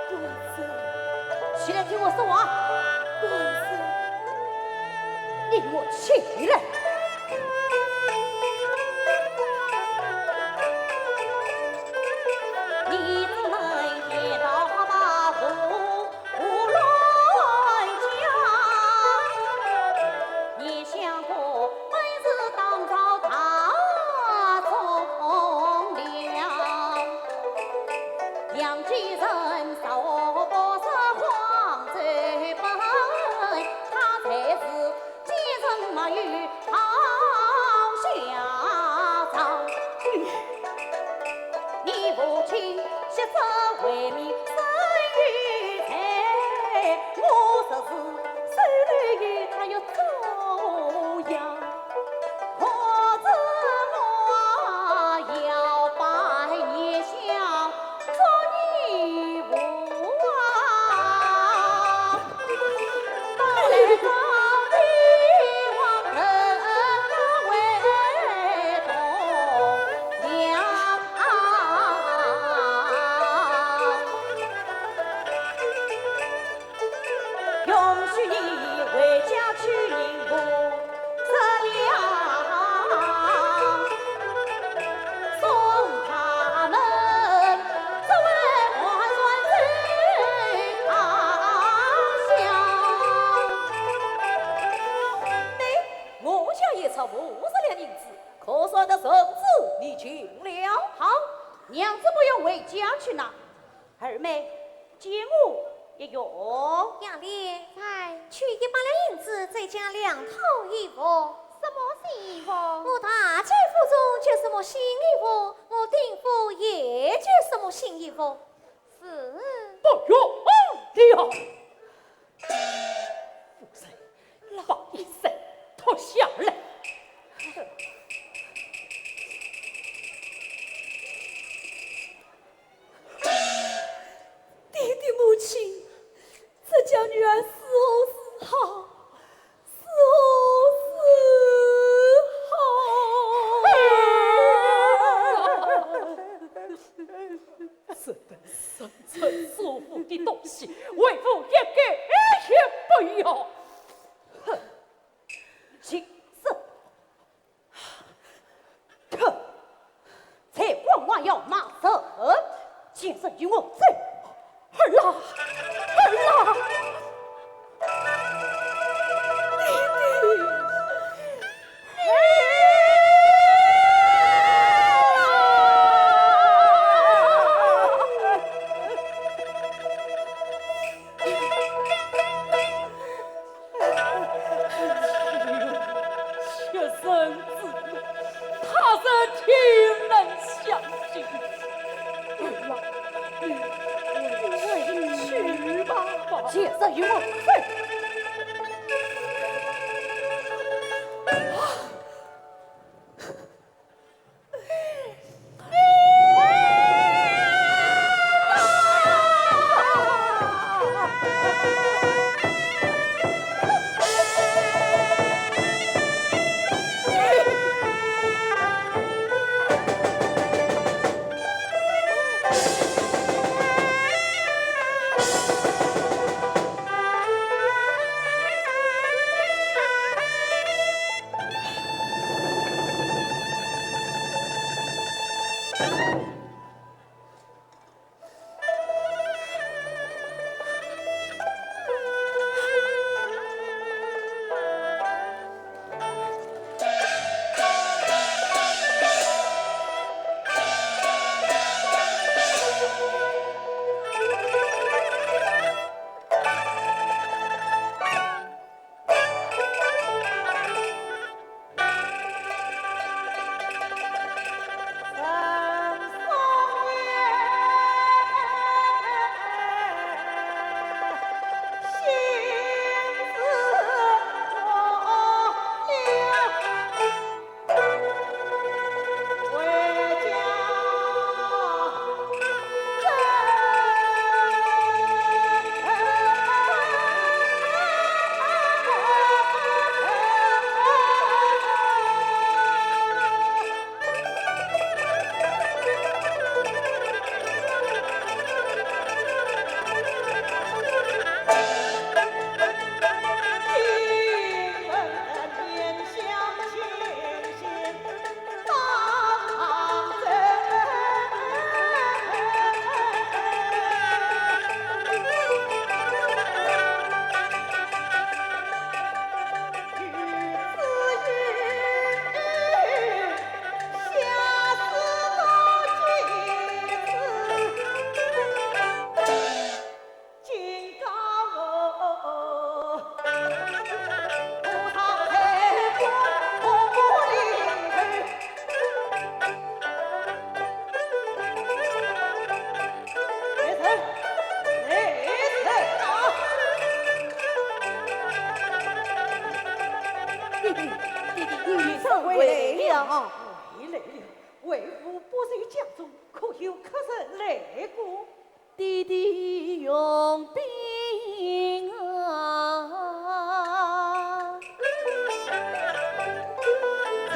官人，起来听我说话。官人，你给我起来！你只能一道把我胡乱讲，你想我本是当朝大忠良。 杨继成造不是黄州本，他才是继承没有好下场。你父亲昔日为民生育才，我实是收留于他又遭殃。 何止我要拜你相做义父啊，到来早的我更为同样。 允许你回家去迎父叔了，送他们作为万岁之大孝。喏，我家也出五十两银子，可算得圣旨你请了。好，娘子不用回家去拿。 二妹，借我一用。杨莲，在。取一百两银子，再加两套衣服。什么新衣服？我大姐府中缺什么新衣服，我丁府也缺什么新衣服。是。不用了。夫人，把衣衫脱下来。 爹爹母亲，这叫女儿是何是好，是何是好？这等身成束缚的东西，为父一个也不要。哼，畜生！ 哼，才光光要骂人，今日与我走。儿啊，儿啊，爹爹。 妾身之言，他人听能相信。儿啊，你回去吧。且让我走。回来了。回来了，为父不在家中，可有客人来过？爹爹用兵啊。他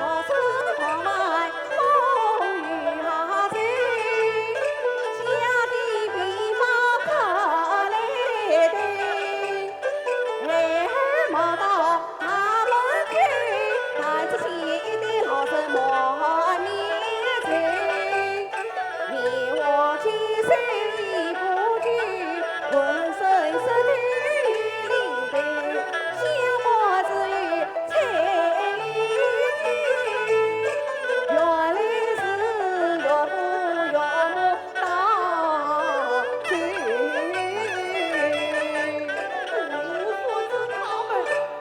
们，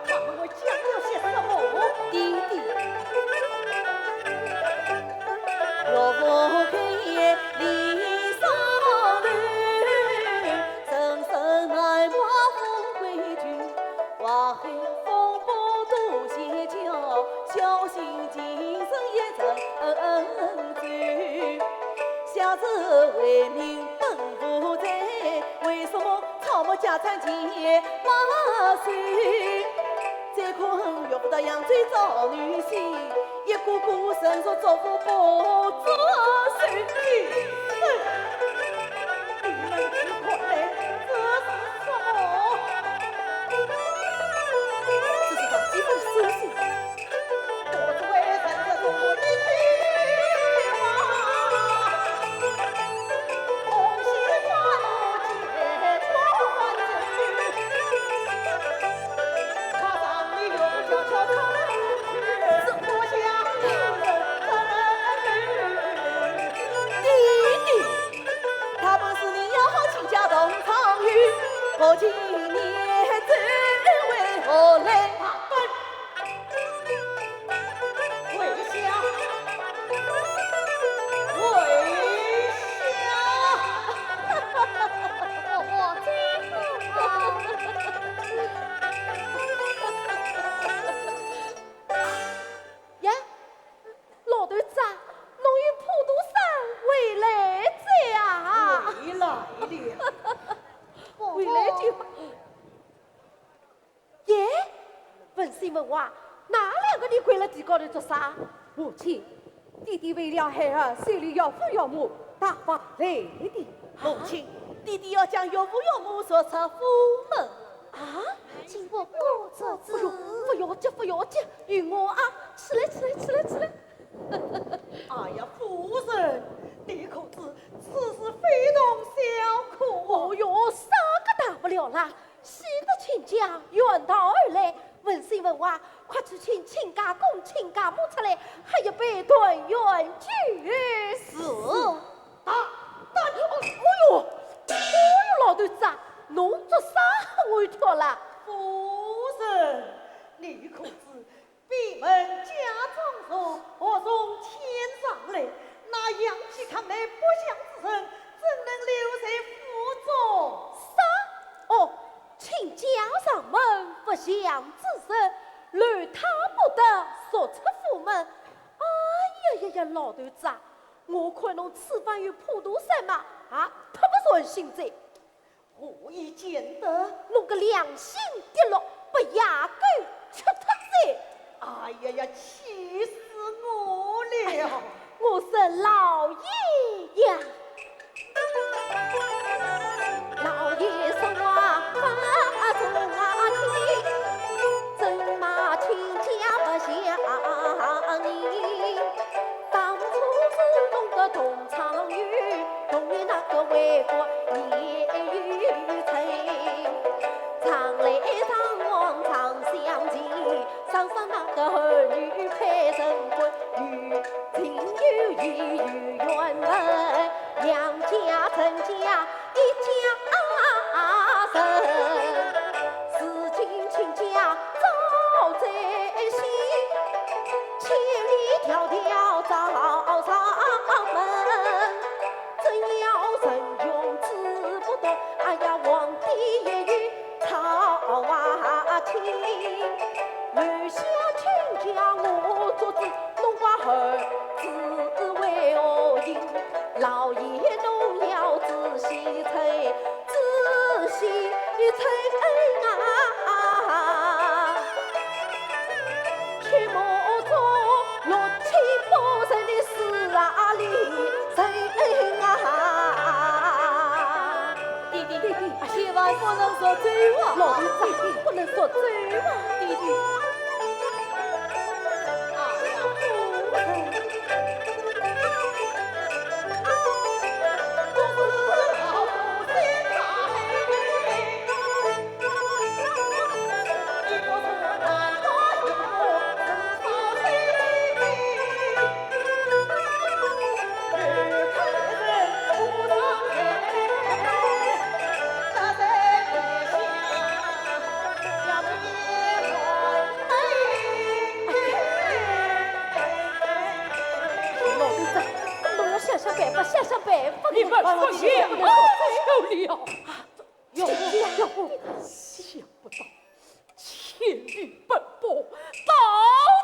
他们讲了些什么？爹爹。为什么草木家产全没收？再看岳父到扬州找女婿，一个个人说祝福不作数。你们只看来这是什么？这是他几封书信。 爹爹，他们是你要好亲家同窗友，不见面怎会何来？跪下，跪下。我，我真不好。呀，老头子啊，侬与普陀山回来哉啊？回来了。回来就好。 耶，文生文华，㑚两个人跪辣地高头做啥？母亲，爹爹为了孩儿收留岳父岳母，大方来的。母亲，爹爹要将岳父岳母逐出府门。啊？请我哥做主。哎呦，不要急，不要急，有我啊！起来，起来，起来，起来。哎呀，夫人，你可知此事非同小可啊！哦哟，啥个大不了啦？ 喜得亲家远道而来，文生文华，快去请亲家公、亲家母出来，喝一杯团圆酒。是。大胆！哦哟，哦哟，老头子啊，侬做啥喝醉酒啦？夫人，你可知 闭门家中坐，祸从天上来。那杨继他们不祥之人，怎能留在府中？啥？哦，亲家上门不祥之人，留他不得，逐出府门。哎呀呀呀，老头子啊，我看侬此番与普陀山嘛，啊，忒不顺心哉。 何以见得？侬个良心跌落，被野狗吃脱哉！哎呀呀，气死我了！我说老爷呀！老爷说话不中听，怎骂亲家不像你？ 当初是侬个同窗友，同你那个为国也有情。常来常往常相见，常说那个儿女配成婚，有情有义有缘分，杨家陈家 一家人，如今亲家早在先，千里迢迢找上门，正要忍穷志不动，哎呀，皇帝也有操心。留下亲家我做主，子为何应？老爷侬要仔细猜，仔细猜啊！切莫做六亲不认的事啊哩，猜啊！弟弟，弟弟，千万不能说走啊！老头子，不能说走啊！弟弟。 老头子，侬要想想办法，想想办法。你们不要，不要，不要，求你啊！啊，要不，要不，想不到 千里奔波，到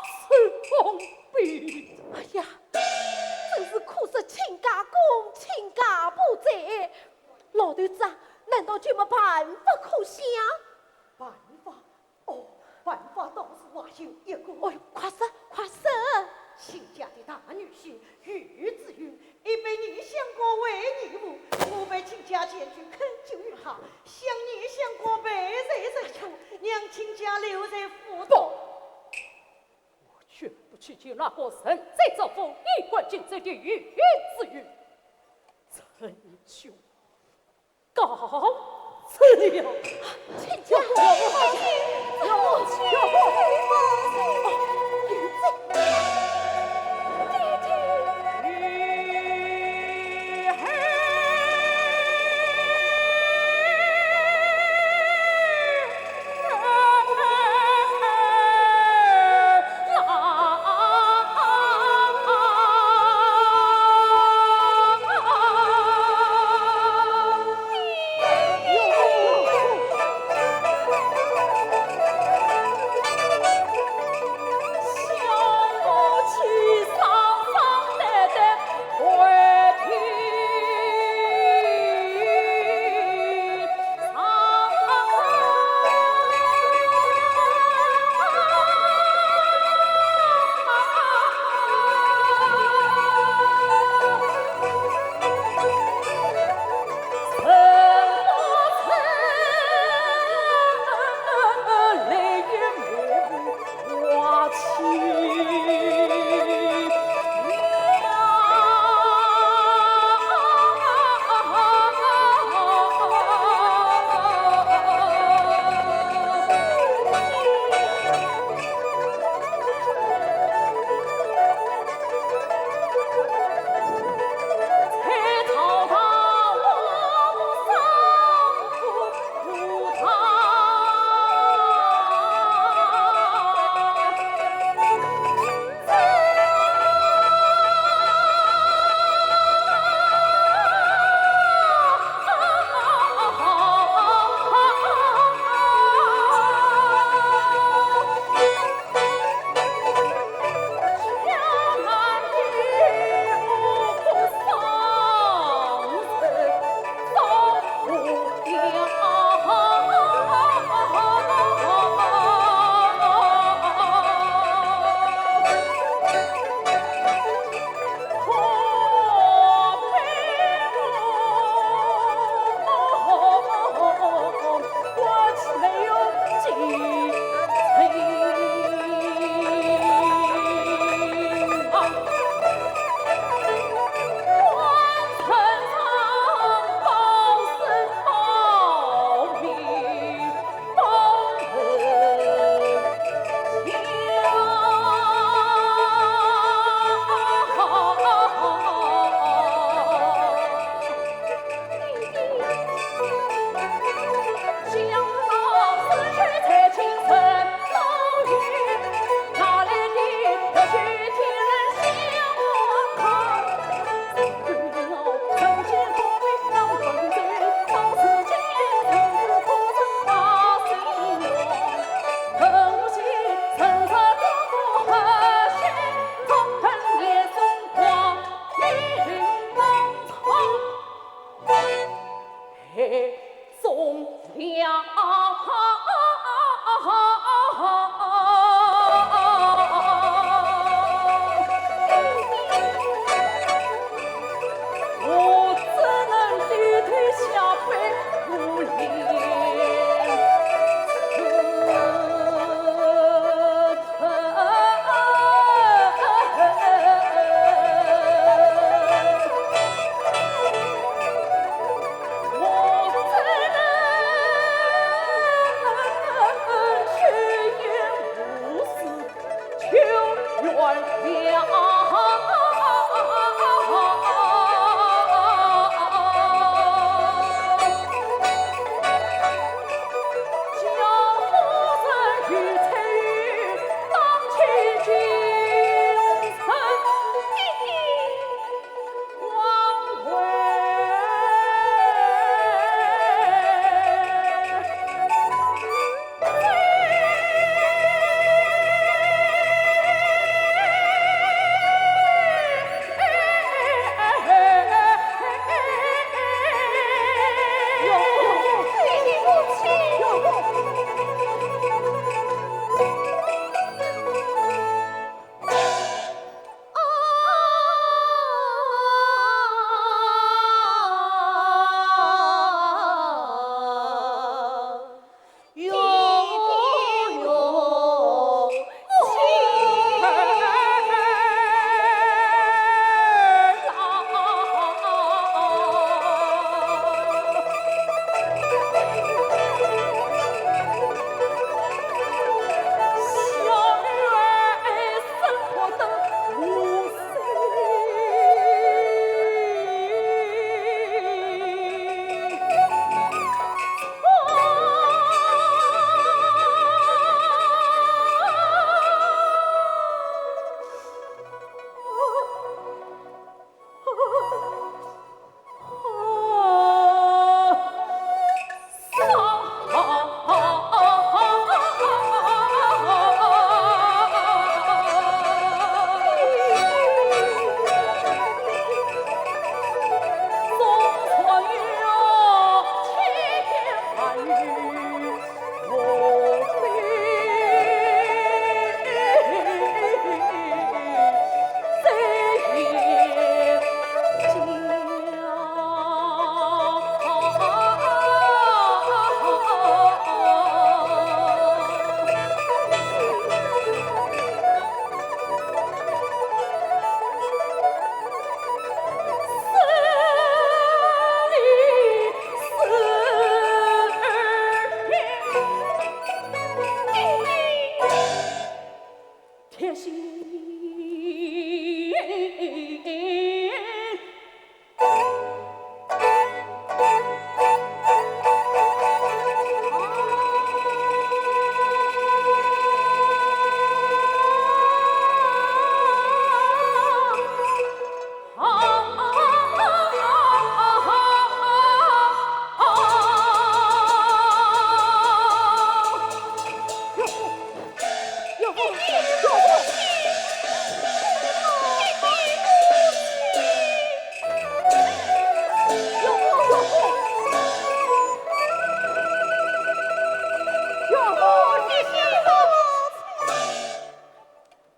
此碰壁。哎呀，真是可惜亲家公，亲家不在。老头子啊，难道就没办法可想？办法？哦，办法倒是还有一个。哎呦，快说，快说！亲家的大女婿 于子云，已被你相国为义父，我被亲家前去恳求于他，向你相国赔罪申诉，让亲家留在府中。不，我绝不去见那个认贼作父、衣冠禽兽的于子云。陈兄， 告辞了。亲家，有请，有请。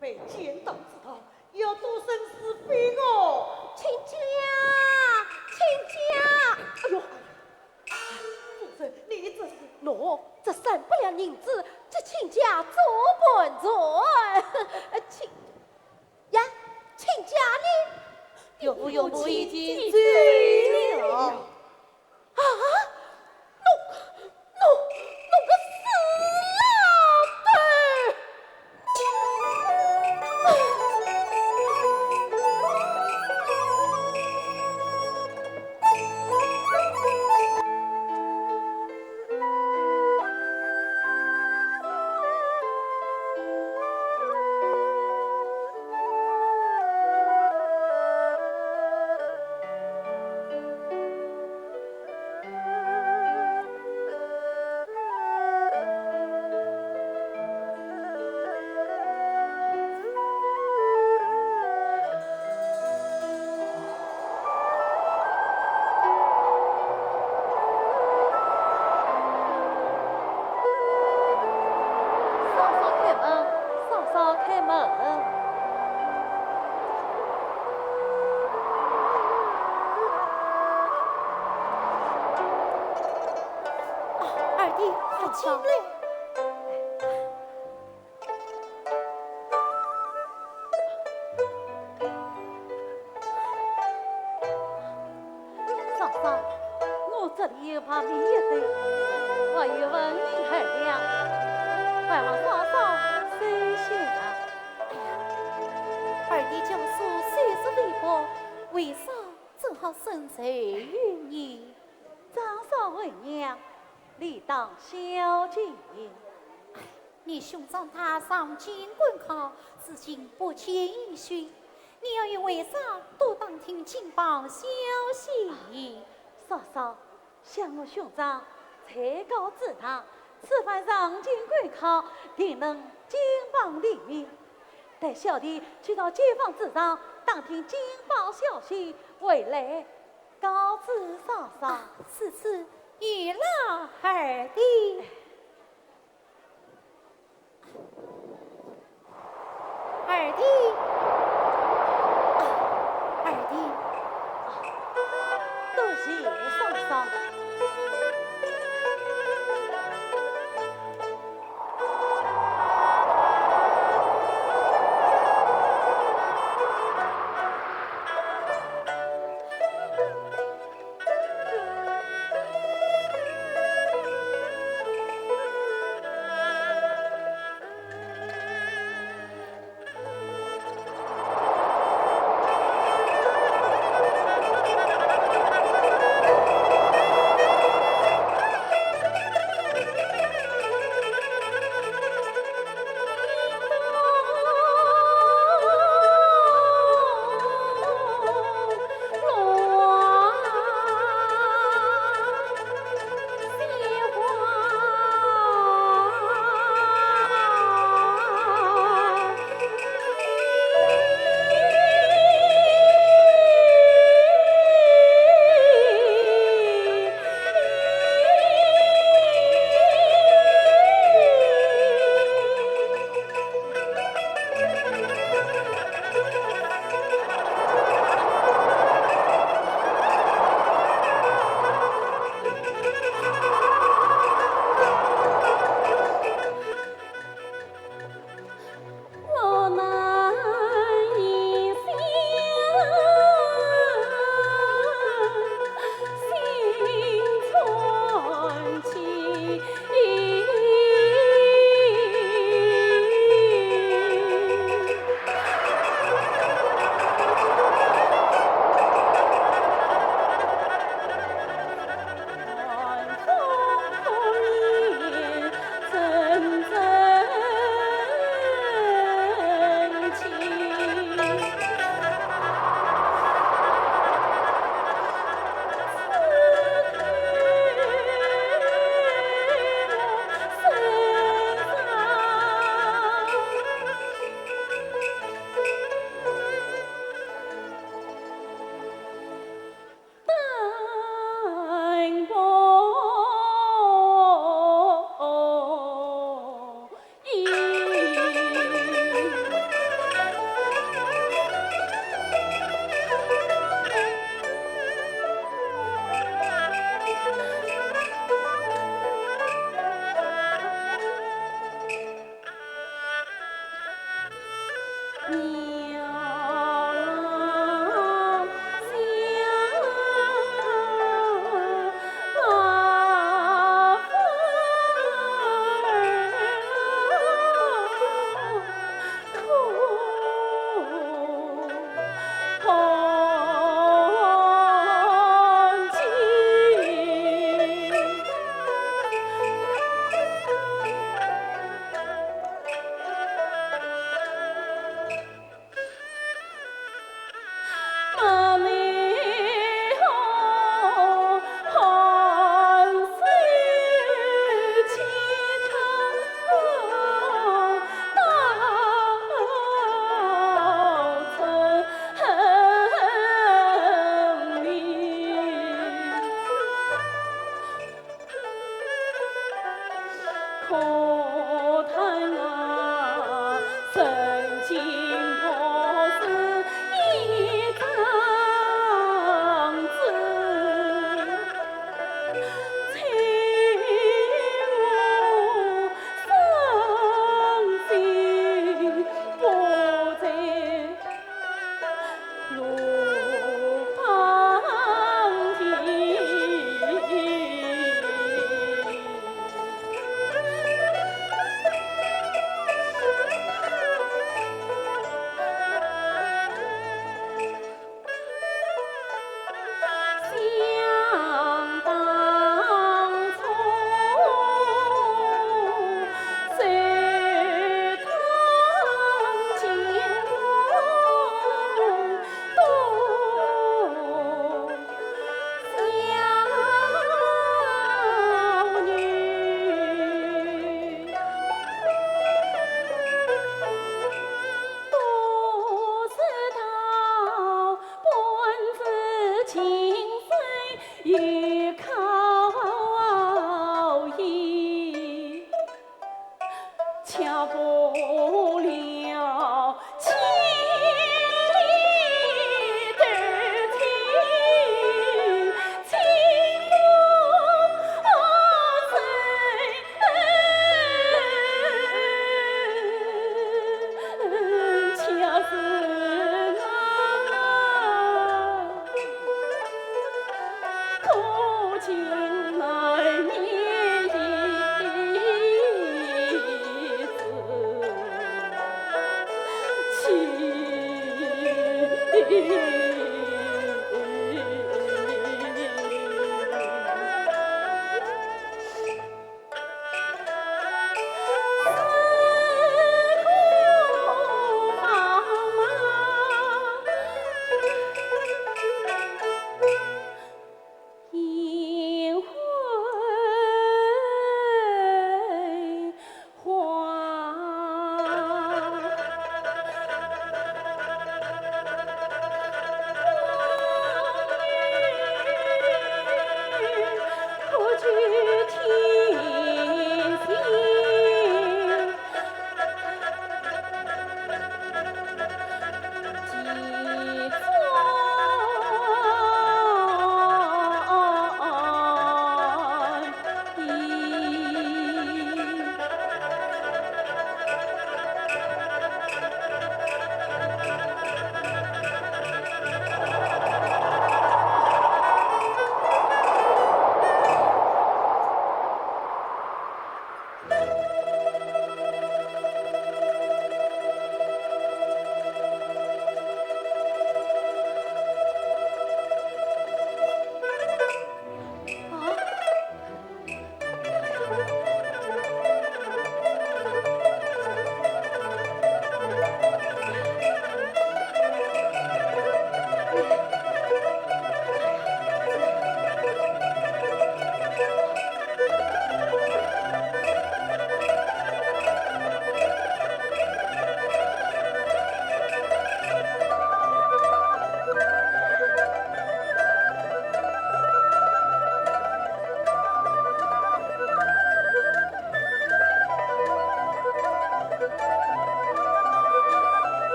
被奸党知道，要多生是非哦。亲家，亲家！哎呦，哎呀，夫人，你这是……喏，这三百两银子，这亲家做盘缠。呃，亲……呀，亲家呢？岳父岳母已经走了。 啊，侬，侬，侬个死老头！二弟，快进来。嫂嫂，我这里有白米一斗，还有纹银二两，还望嫂嫂收下啊。哎呀，二弟家所虽是微薄，为嫂怎好伸手于你？长嫂为娘，理当孝敬。哎，你兄长他上京赶考，至今不见音讯，你要与为嫂多打听情报消息。嫂嫂，想我兄长才高志大，此番上京赶考，定能金榜题名。待小弟去到街坊之上打听情报消息，回来告知嫂嫂。啊，如此有劳二弟。二弟，啊，二弟。多谢嫂嫂。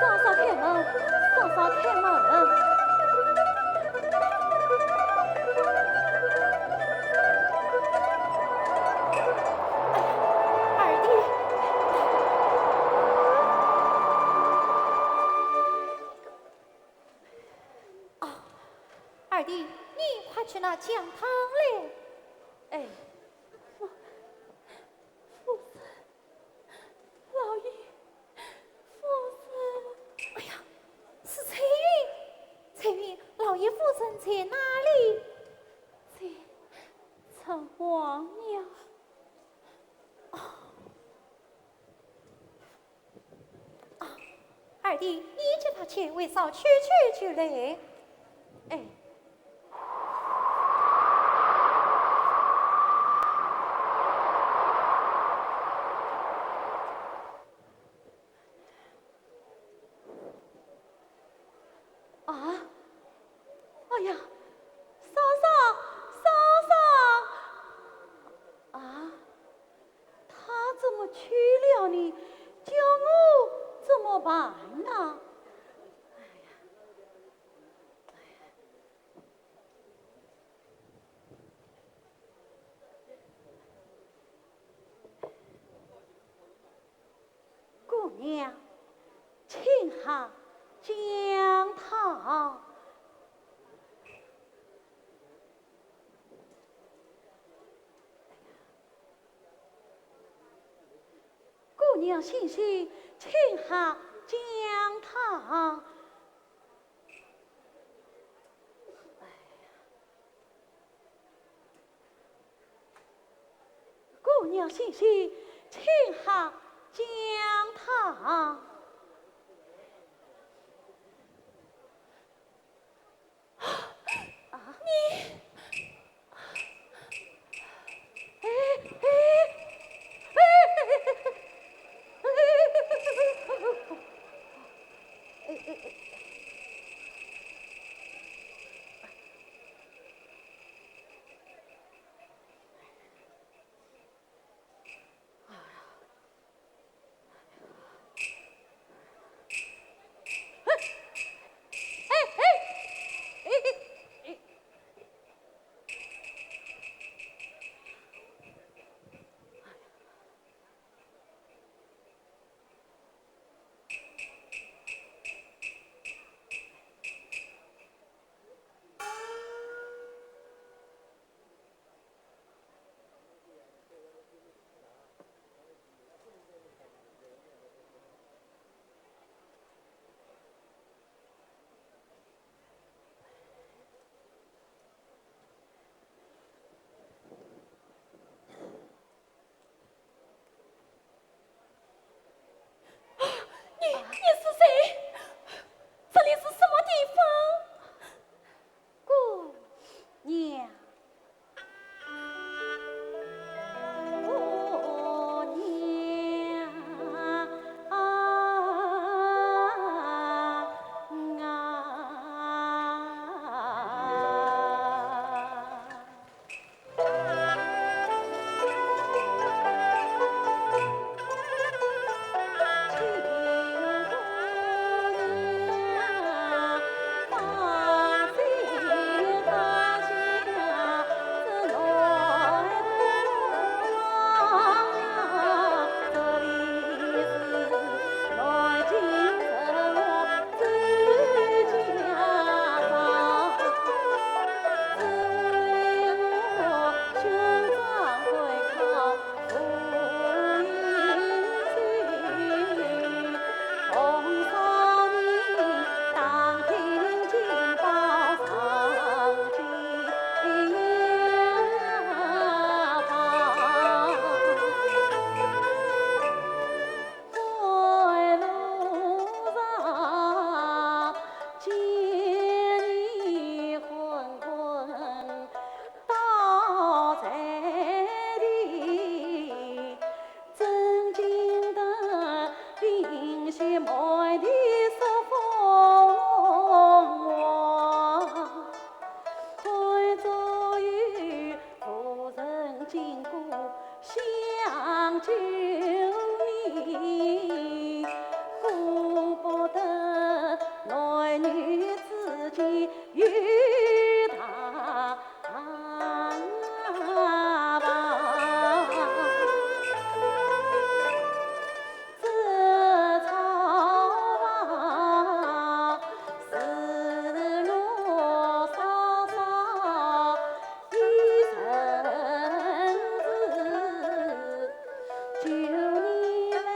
嫂嫂开门，嫂嫂开门。哎呀，二弟。啊，二弟，你快去拿姜汤来。哎，夫，夫人。 老爷夫人。哎呀，是翠云，翠云，老爷夫人在哪里？在城隍庙。哦。啊，二弟，你叫她去，为嫂去去就来。哎。 啊？哎呀，嫂嫂，嫂嫂！啊，她怎么去了呢？叫我怎么办呢？哎呀，哎呀。 姑娘，请喝姜汤。姑娘醒醒，请喝姜汤。哎呀。 姑娘醒醒，请喝姜汤。啊，你，哎，哎，哎，哎，哎，哎。 哎呀，讲究你，顾不得男女之间有大房。这操房是我嫂嫂 一生事，求你来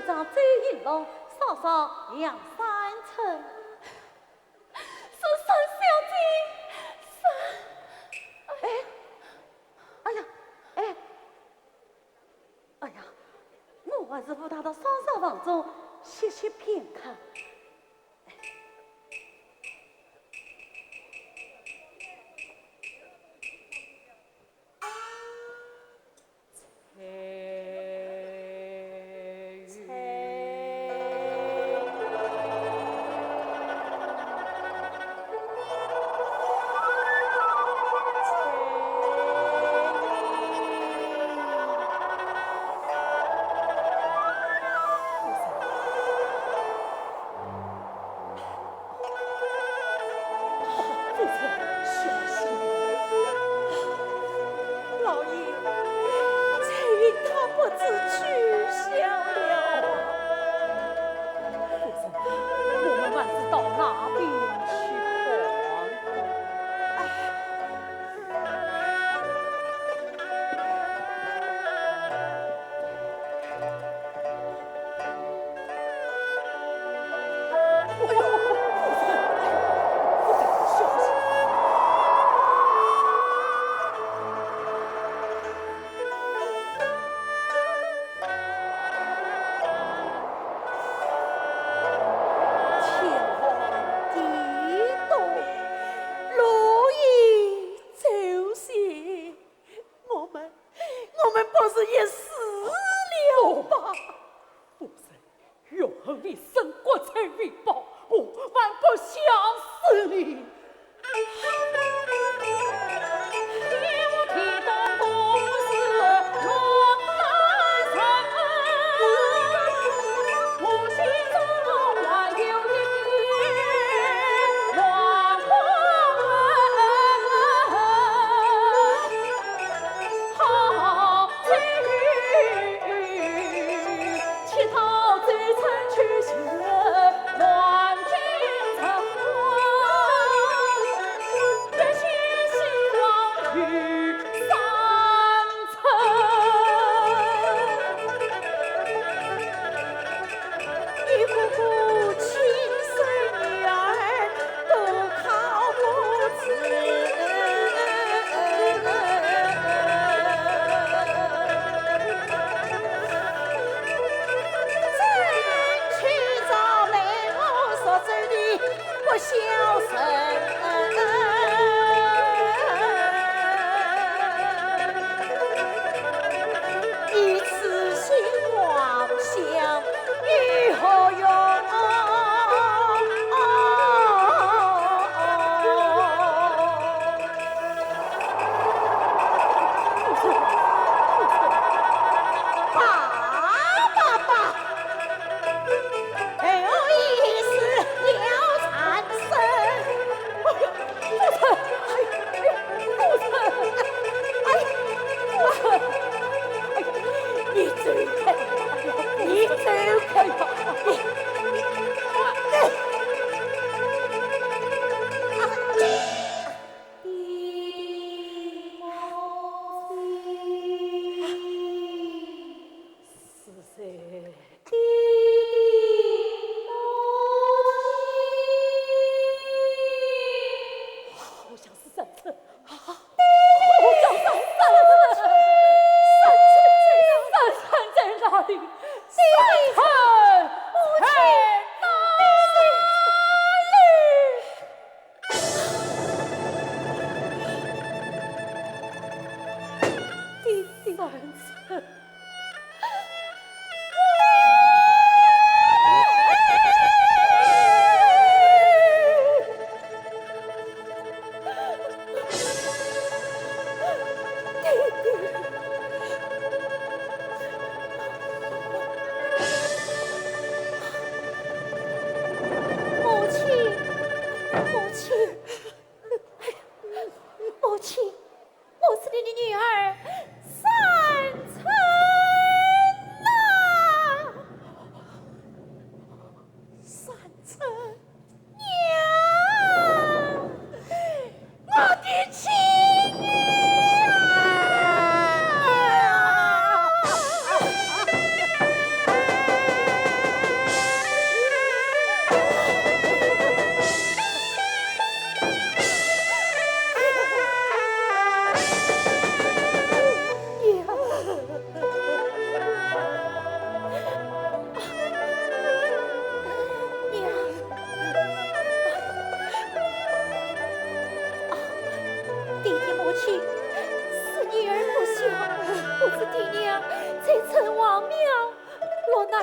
长走一路，少少两三寸。是沈小姐，是。哎，哎呀，哎，哎呀，我还是扶她到少少房中歇息片刻。 老爷，翠云她不知去向了啊。夫人，我们还是到那边去看。哎。 天寒地冻，路易走险，我们，我们不如一死了吧。夫人，愿你身骨成为宝，我万不想死你。好像是三寸，啊，好像是三寸，三寸在哪里？三寸在哪里？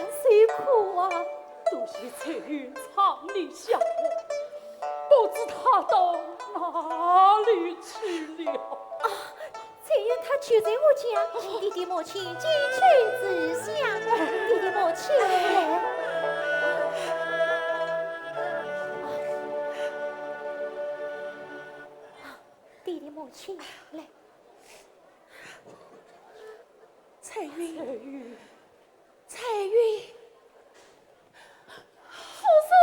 受苦啊！多谢翠云常理相护，不知她到哪里去了。啊，翠云她就在我家，你爹爹母亲请去自相。爹爹母亲，来。爹爹母亲，来。 翠云，翠云，翠云，夫人，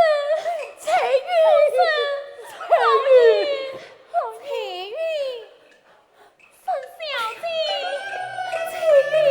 翠云，夫人，翠云，翠云，沈小姐，翠云。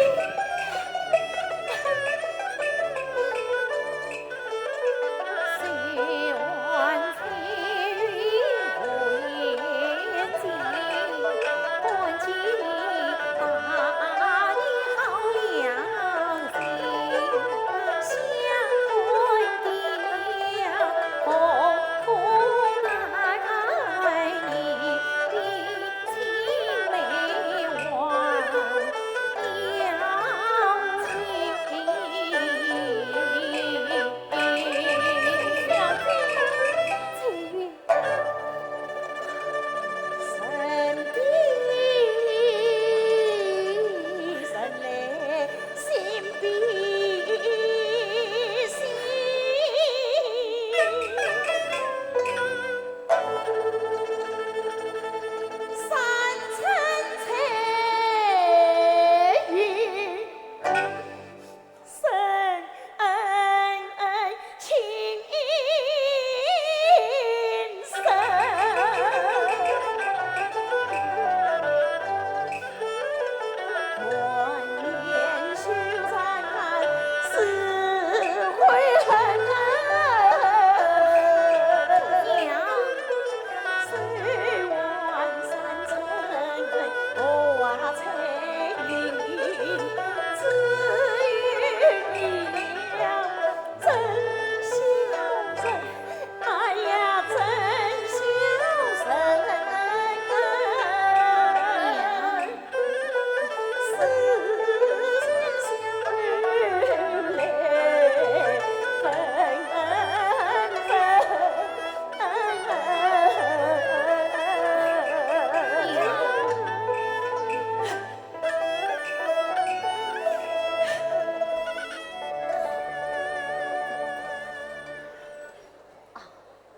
啊，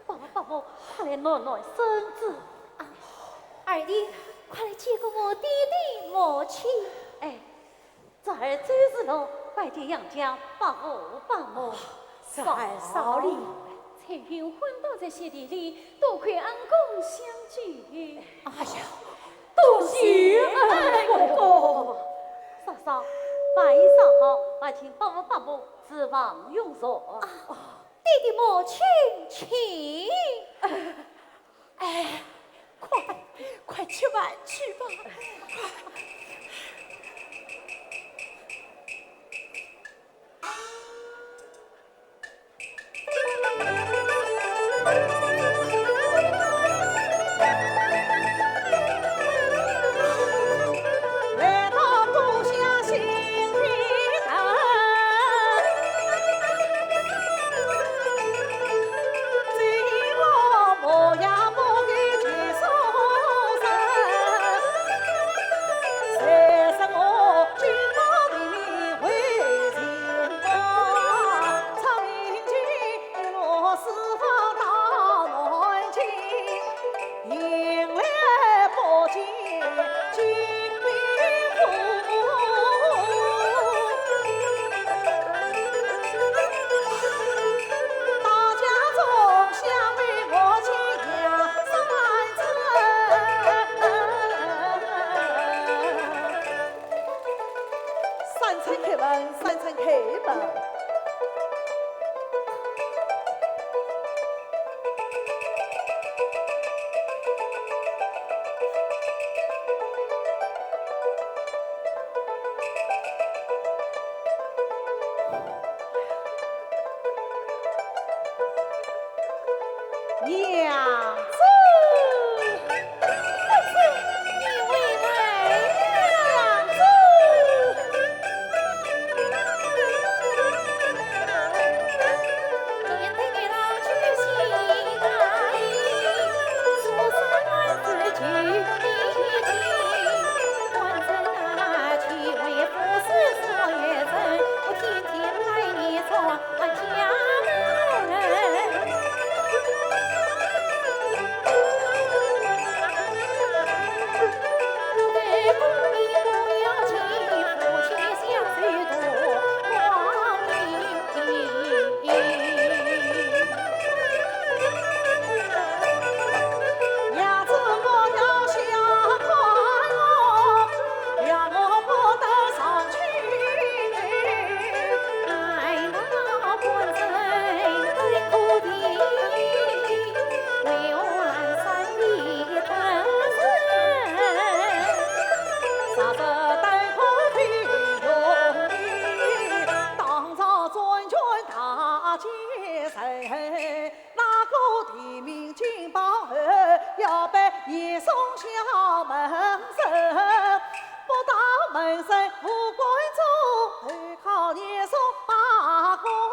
伯父伯母，快来暖暖身子。啊，二弟，快来接过我爹爹母亲。哎，侄儿周世龙拜见杨家伯父伯母。侄儿少礼。翠云昏倒在雪地里，多亏恩公相救。哎呀，多谢恩公。嫂嫂，饭已烧好，快请伯父伯母厨房用茶。啊， 爹爹母亲请。哎，快，快吃饭去吧。三餐开门，三餐开门。娘子。 公子，你回来了。娘子。严嵩小门神，不到门神无官做，投靠严嵩拜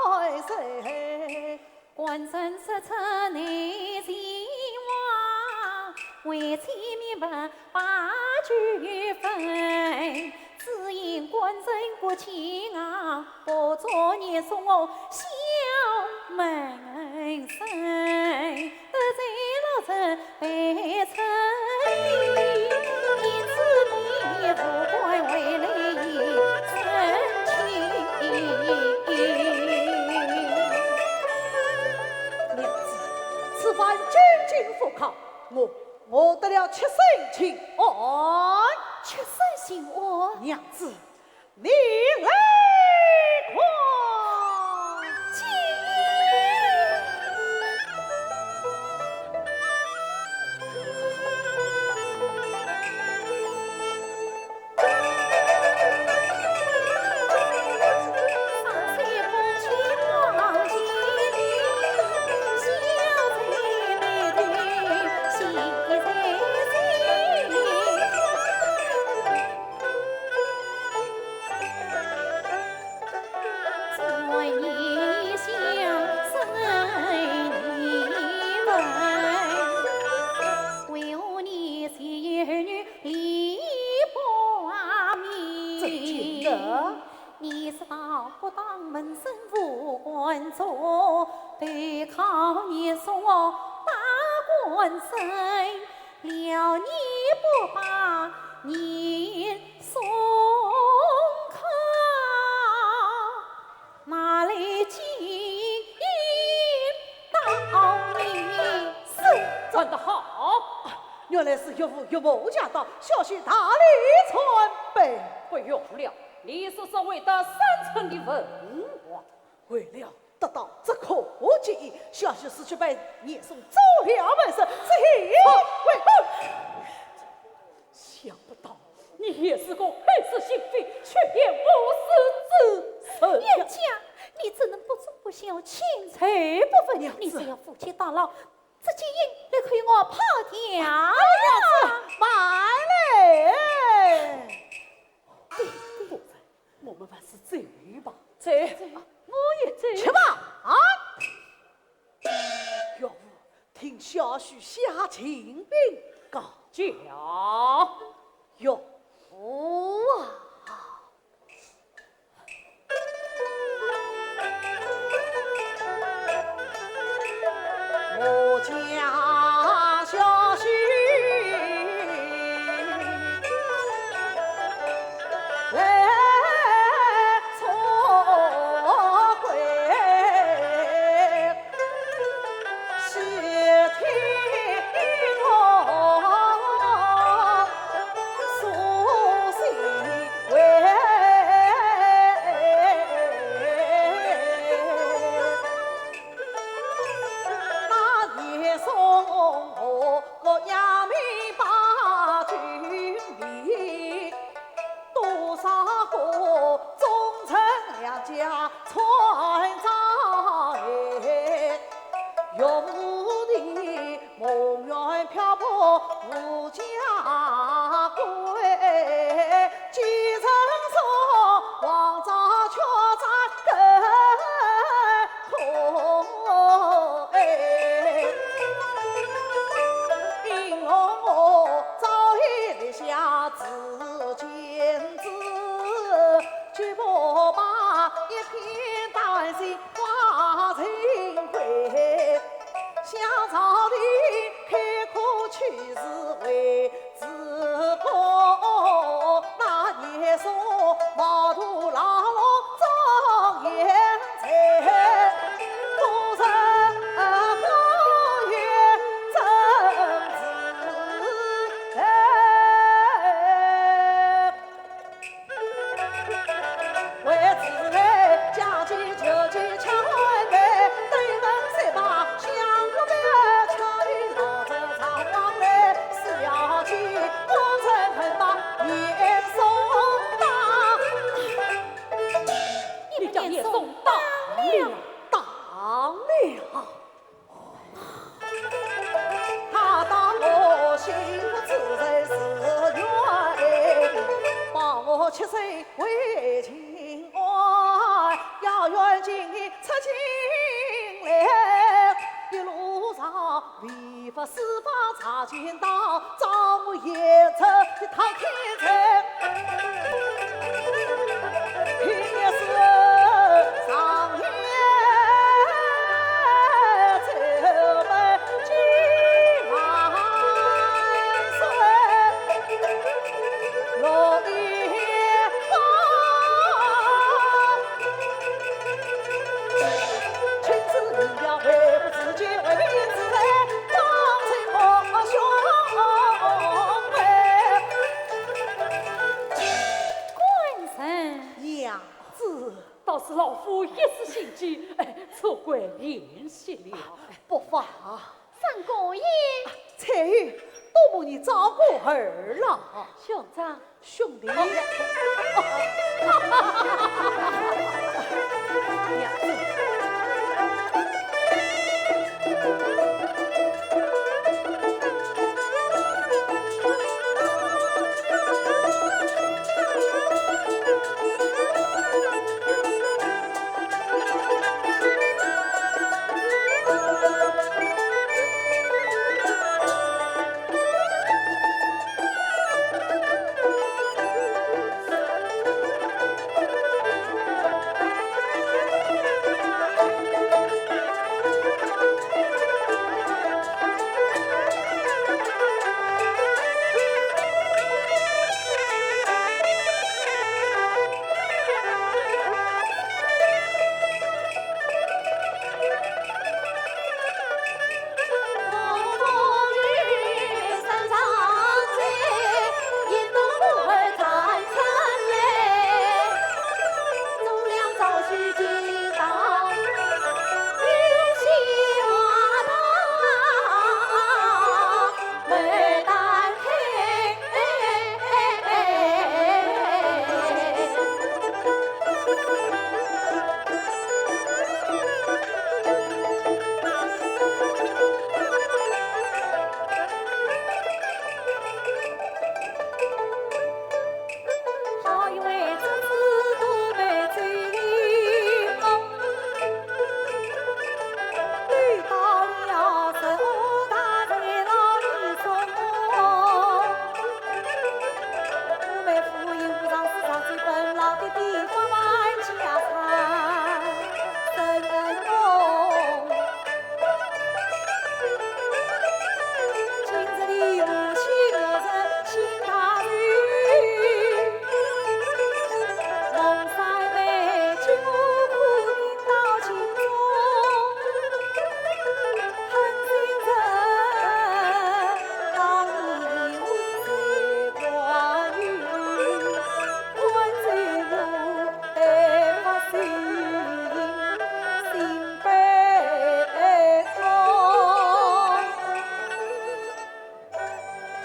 官人。官人说出内情话，为妻明白八九分，只因官人骨气硬，不做严嵩我小门神。 得罪老臣被称，因此你无官回来也生气。娘子，此番进京赴考，我，我得了七省巡按。七省巡按？娘子， 你来看。怎见得？你是道不当门生无官做，投靠严嵩我拜官人， 了你不把严嵩考，拿来进到你身。传得好，原来是岳父岳母驾到，小婿大礼参拜。不用了，你是所谓的三成的文王。为了 得到这口气，小婿是去拜严嵩做了门生，这回为后。想不到你也是个口是心非、却言无实之人呀。冤家，你怎能不忠不孝、轻财不分？娘子。你只要夫妻到老，这金印立刻与我抛掉。哎呀，这慢嘞。对，对。 我们还是走吧。走，我也走。去吧，啊！岳父，听小婿下秦禀告。驾。岳父啊！ 我家小婿来做官，细听我诉心 为那严嵩和各衙门把军迷，多少个忠臣良将参战哎，有的 梦圆漂泊无家归，几人送王朝却在更空哎。因我早已立下志坚志，决不把一片丹心 化成灰。想朝廷开科取士为子功，那严嵩冒徒牢笼捉奸在，不成官也正是人。 为子来将计就计抢回来，对门谁把相公的巧语老子藏忘了，是要计功臣恨把严嵩打。你们将严嵩打了？打了。他打我心七岁为情爱，要远近出京来，一路上为佛四方查经道，招募贤侄一趟开恩。平日是上演这门经万岁。 官人。娘子。倒是老夫一时心急，哎，错怪贤侄了。不妨。 三姑爷。翠云，多蒙你照顾儿郎。兄长。兄弟。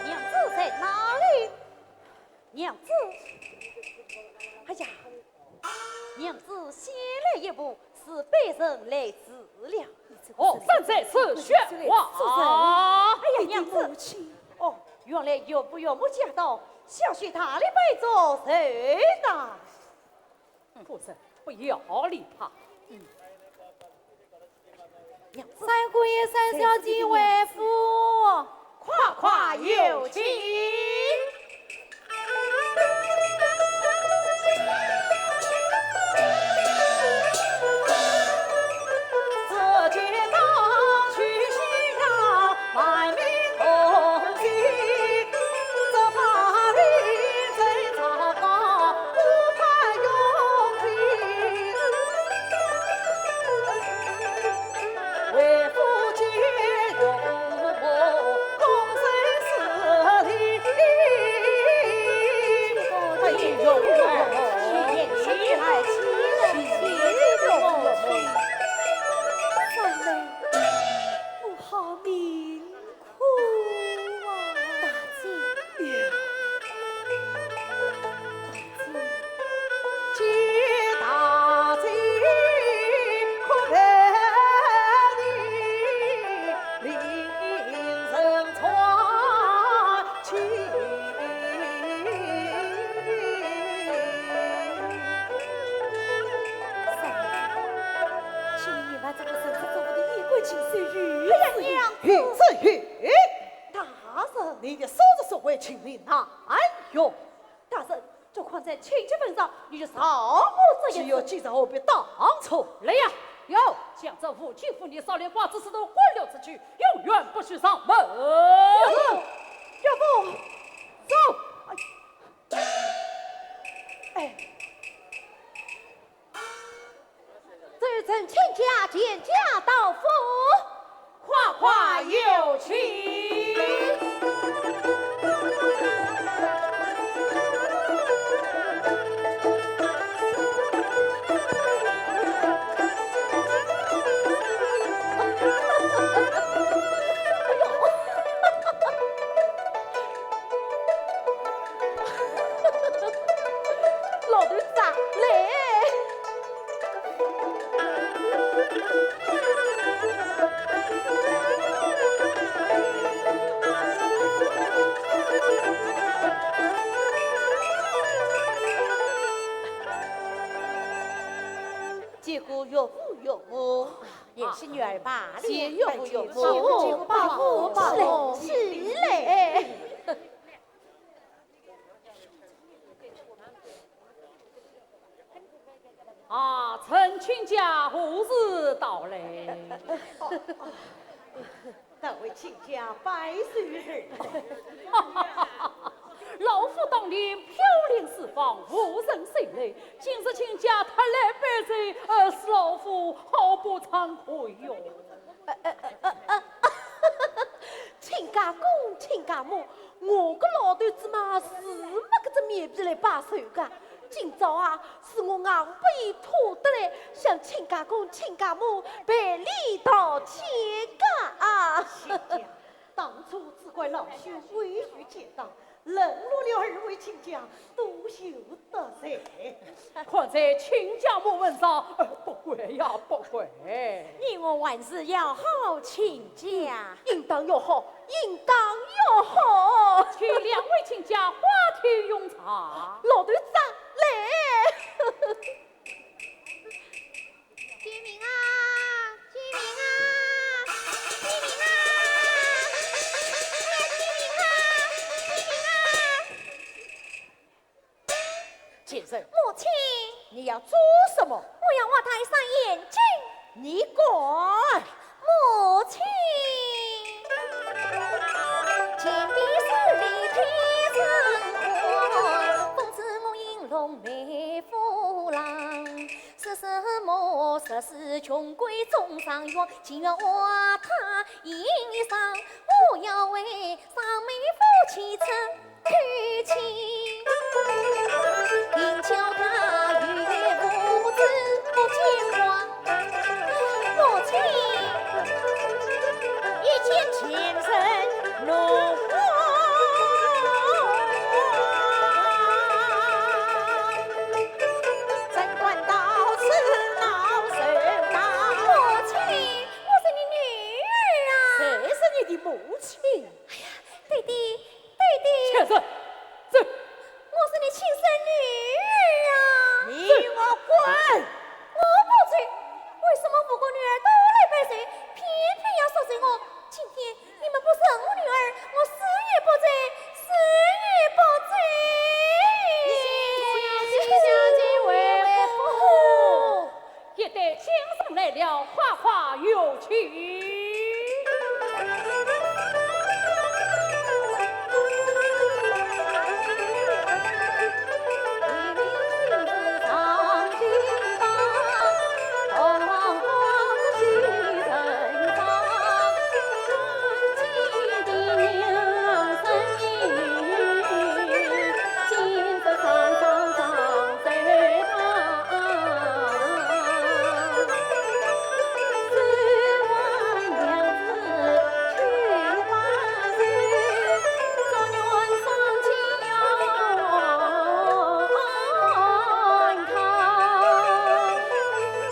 娘子在哪里？娘子。哎呀，娘子先来一步，是卑人来迟了。哦，正在此说话。哎呀，娘子。哦，原来岳父岳母驾到，小婿大礼拜坐，寿诞。 夫人，不要礼怕。三姑爷、三小姐回府。快快有请。是于哎呀，娘子。于子于。大人，你的所作所为，情理难容。大人，这看在亲家份上，你就饶我这一次。既有今日，何必当初？来呀，有，将这无情妇女少年寡子都滚了出去，永远不许上门。岳父，岳父。走。哎。 这一阵亲家全家到府，快快有请。老头子啊，来。见过岳父岳母。 贤婿女儿罢了。谢岳父岳母。谢岳父岳母，起来，起来。啊，陈亲家何时到来？但为亲家拜寿而到。老夫当年飘零四方，无人收留，今日亲家特来拜寿，呃，老夫好不惭愧哟。 亲家公，亲家母，我个老头子嘛是没搿只面皮来拜寿个。今朝啊，是我硬不义拖得来，向亲家公、亲家母赔礼道歉个啊。亲家，当初只怪老朽未雨绸缪，冷落了二位亲家，多有得罪。 看在亲家母份上，呃，不怪呀，不怪。你我还是要好亲家。应当要好，应当要好。请两位亲家花厅用茶。老头子啊，来。救命啊！救命啊！救命啊！哎呀，救命啊！救命啊！ 贱人。母亲。你要做什么？我要挖他一双眼睛。你敢？母亲。 母亲，我是你女儿啊。谁是你的母亲？哎呀，爹爹， 爹爹。贱人，走！我是你亲生女儿啊。你与我滚！我不走，为什么五个女儿都来拜寿，偏偏要说走我？今天你们不认我女儿，我死也不走，死也不走。你小姐，小姐，为父。 一对新人来了，快快有请。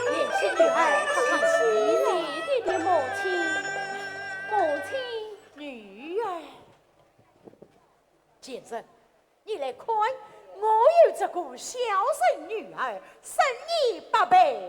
贤婿女儿，喜喜你的母亲，母亲。女儿。 贱人，你来看，我有这个孝顺女儿，胜你百倍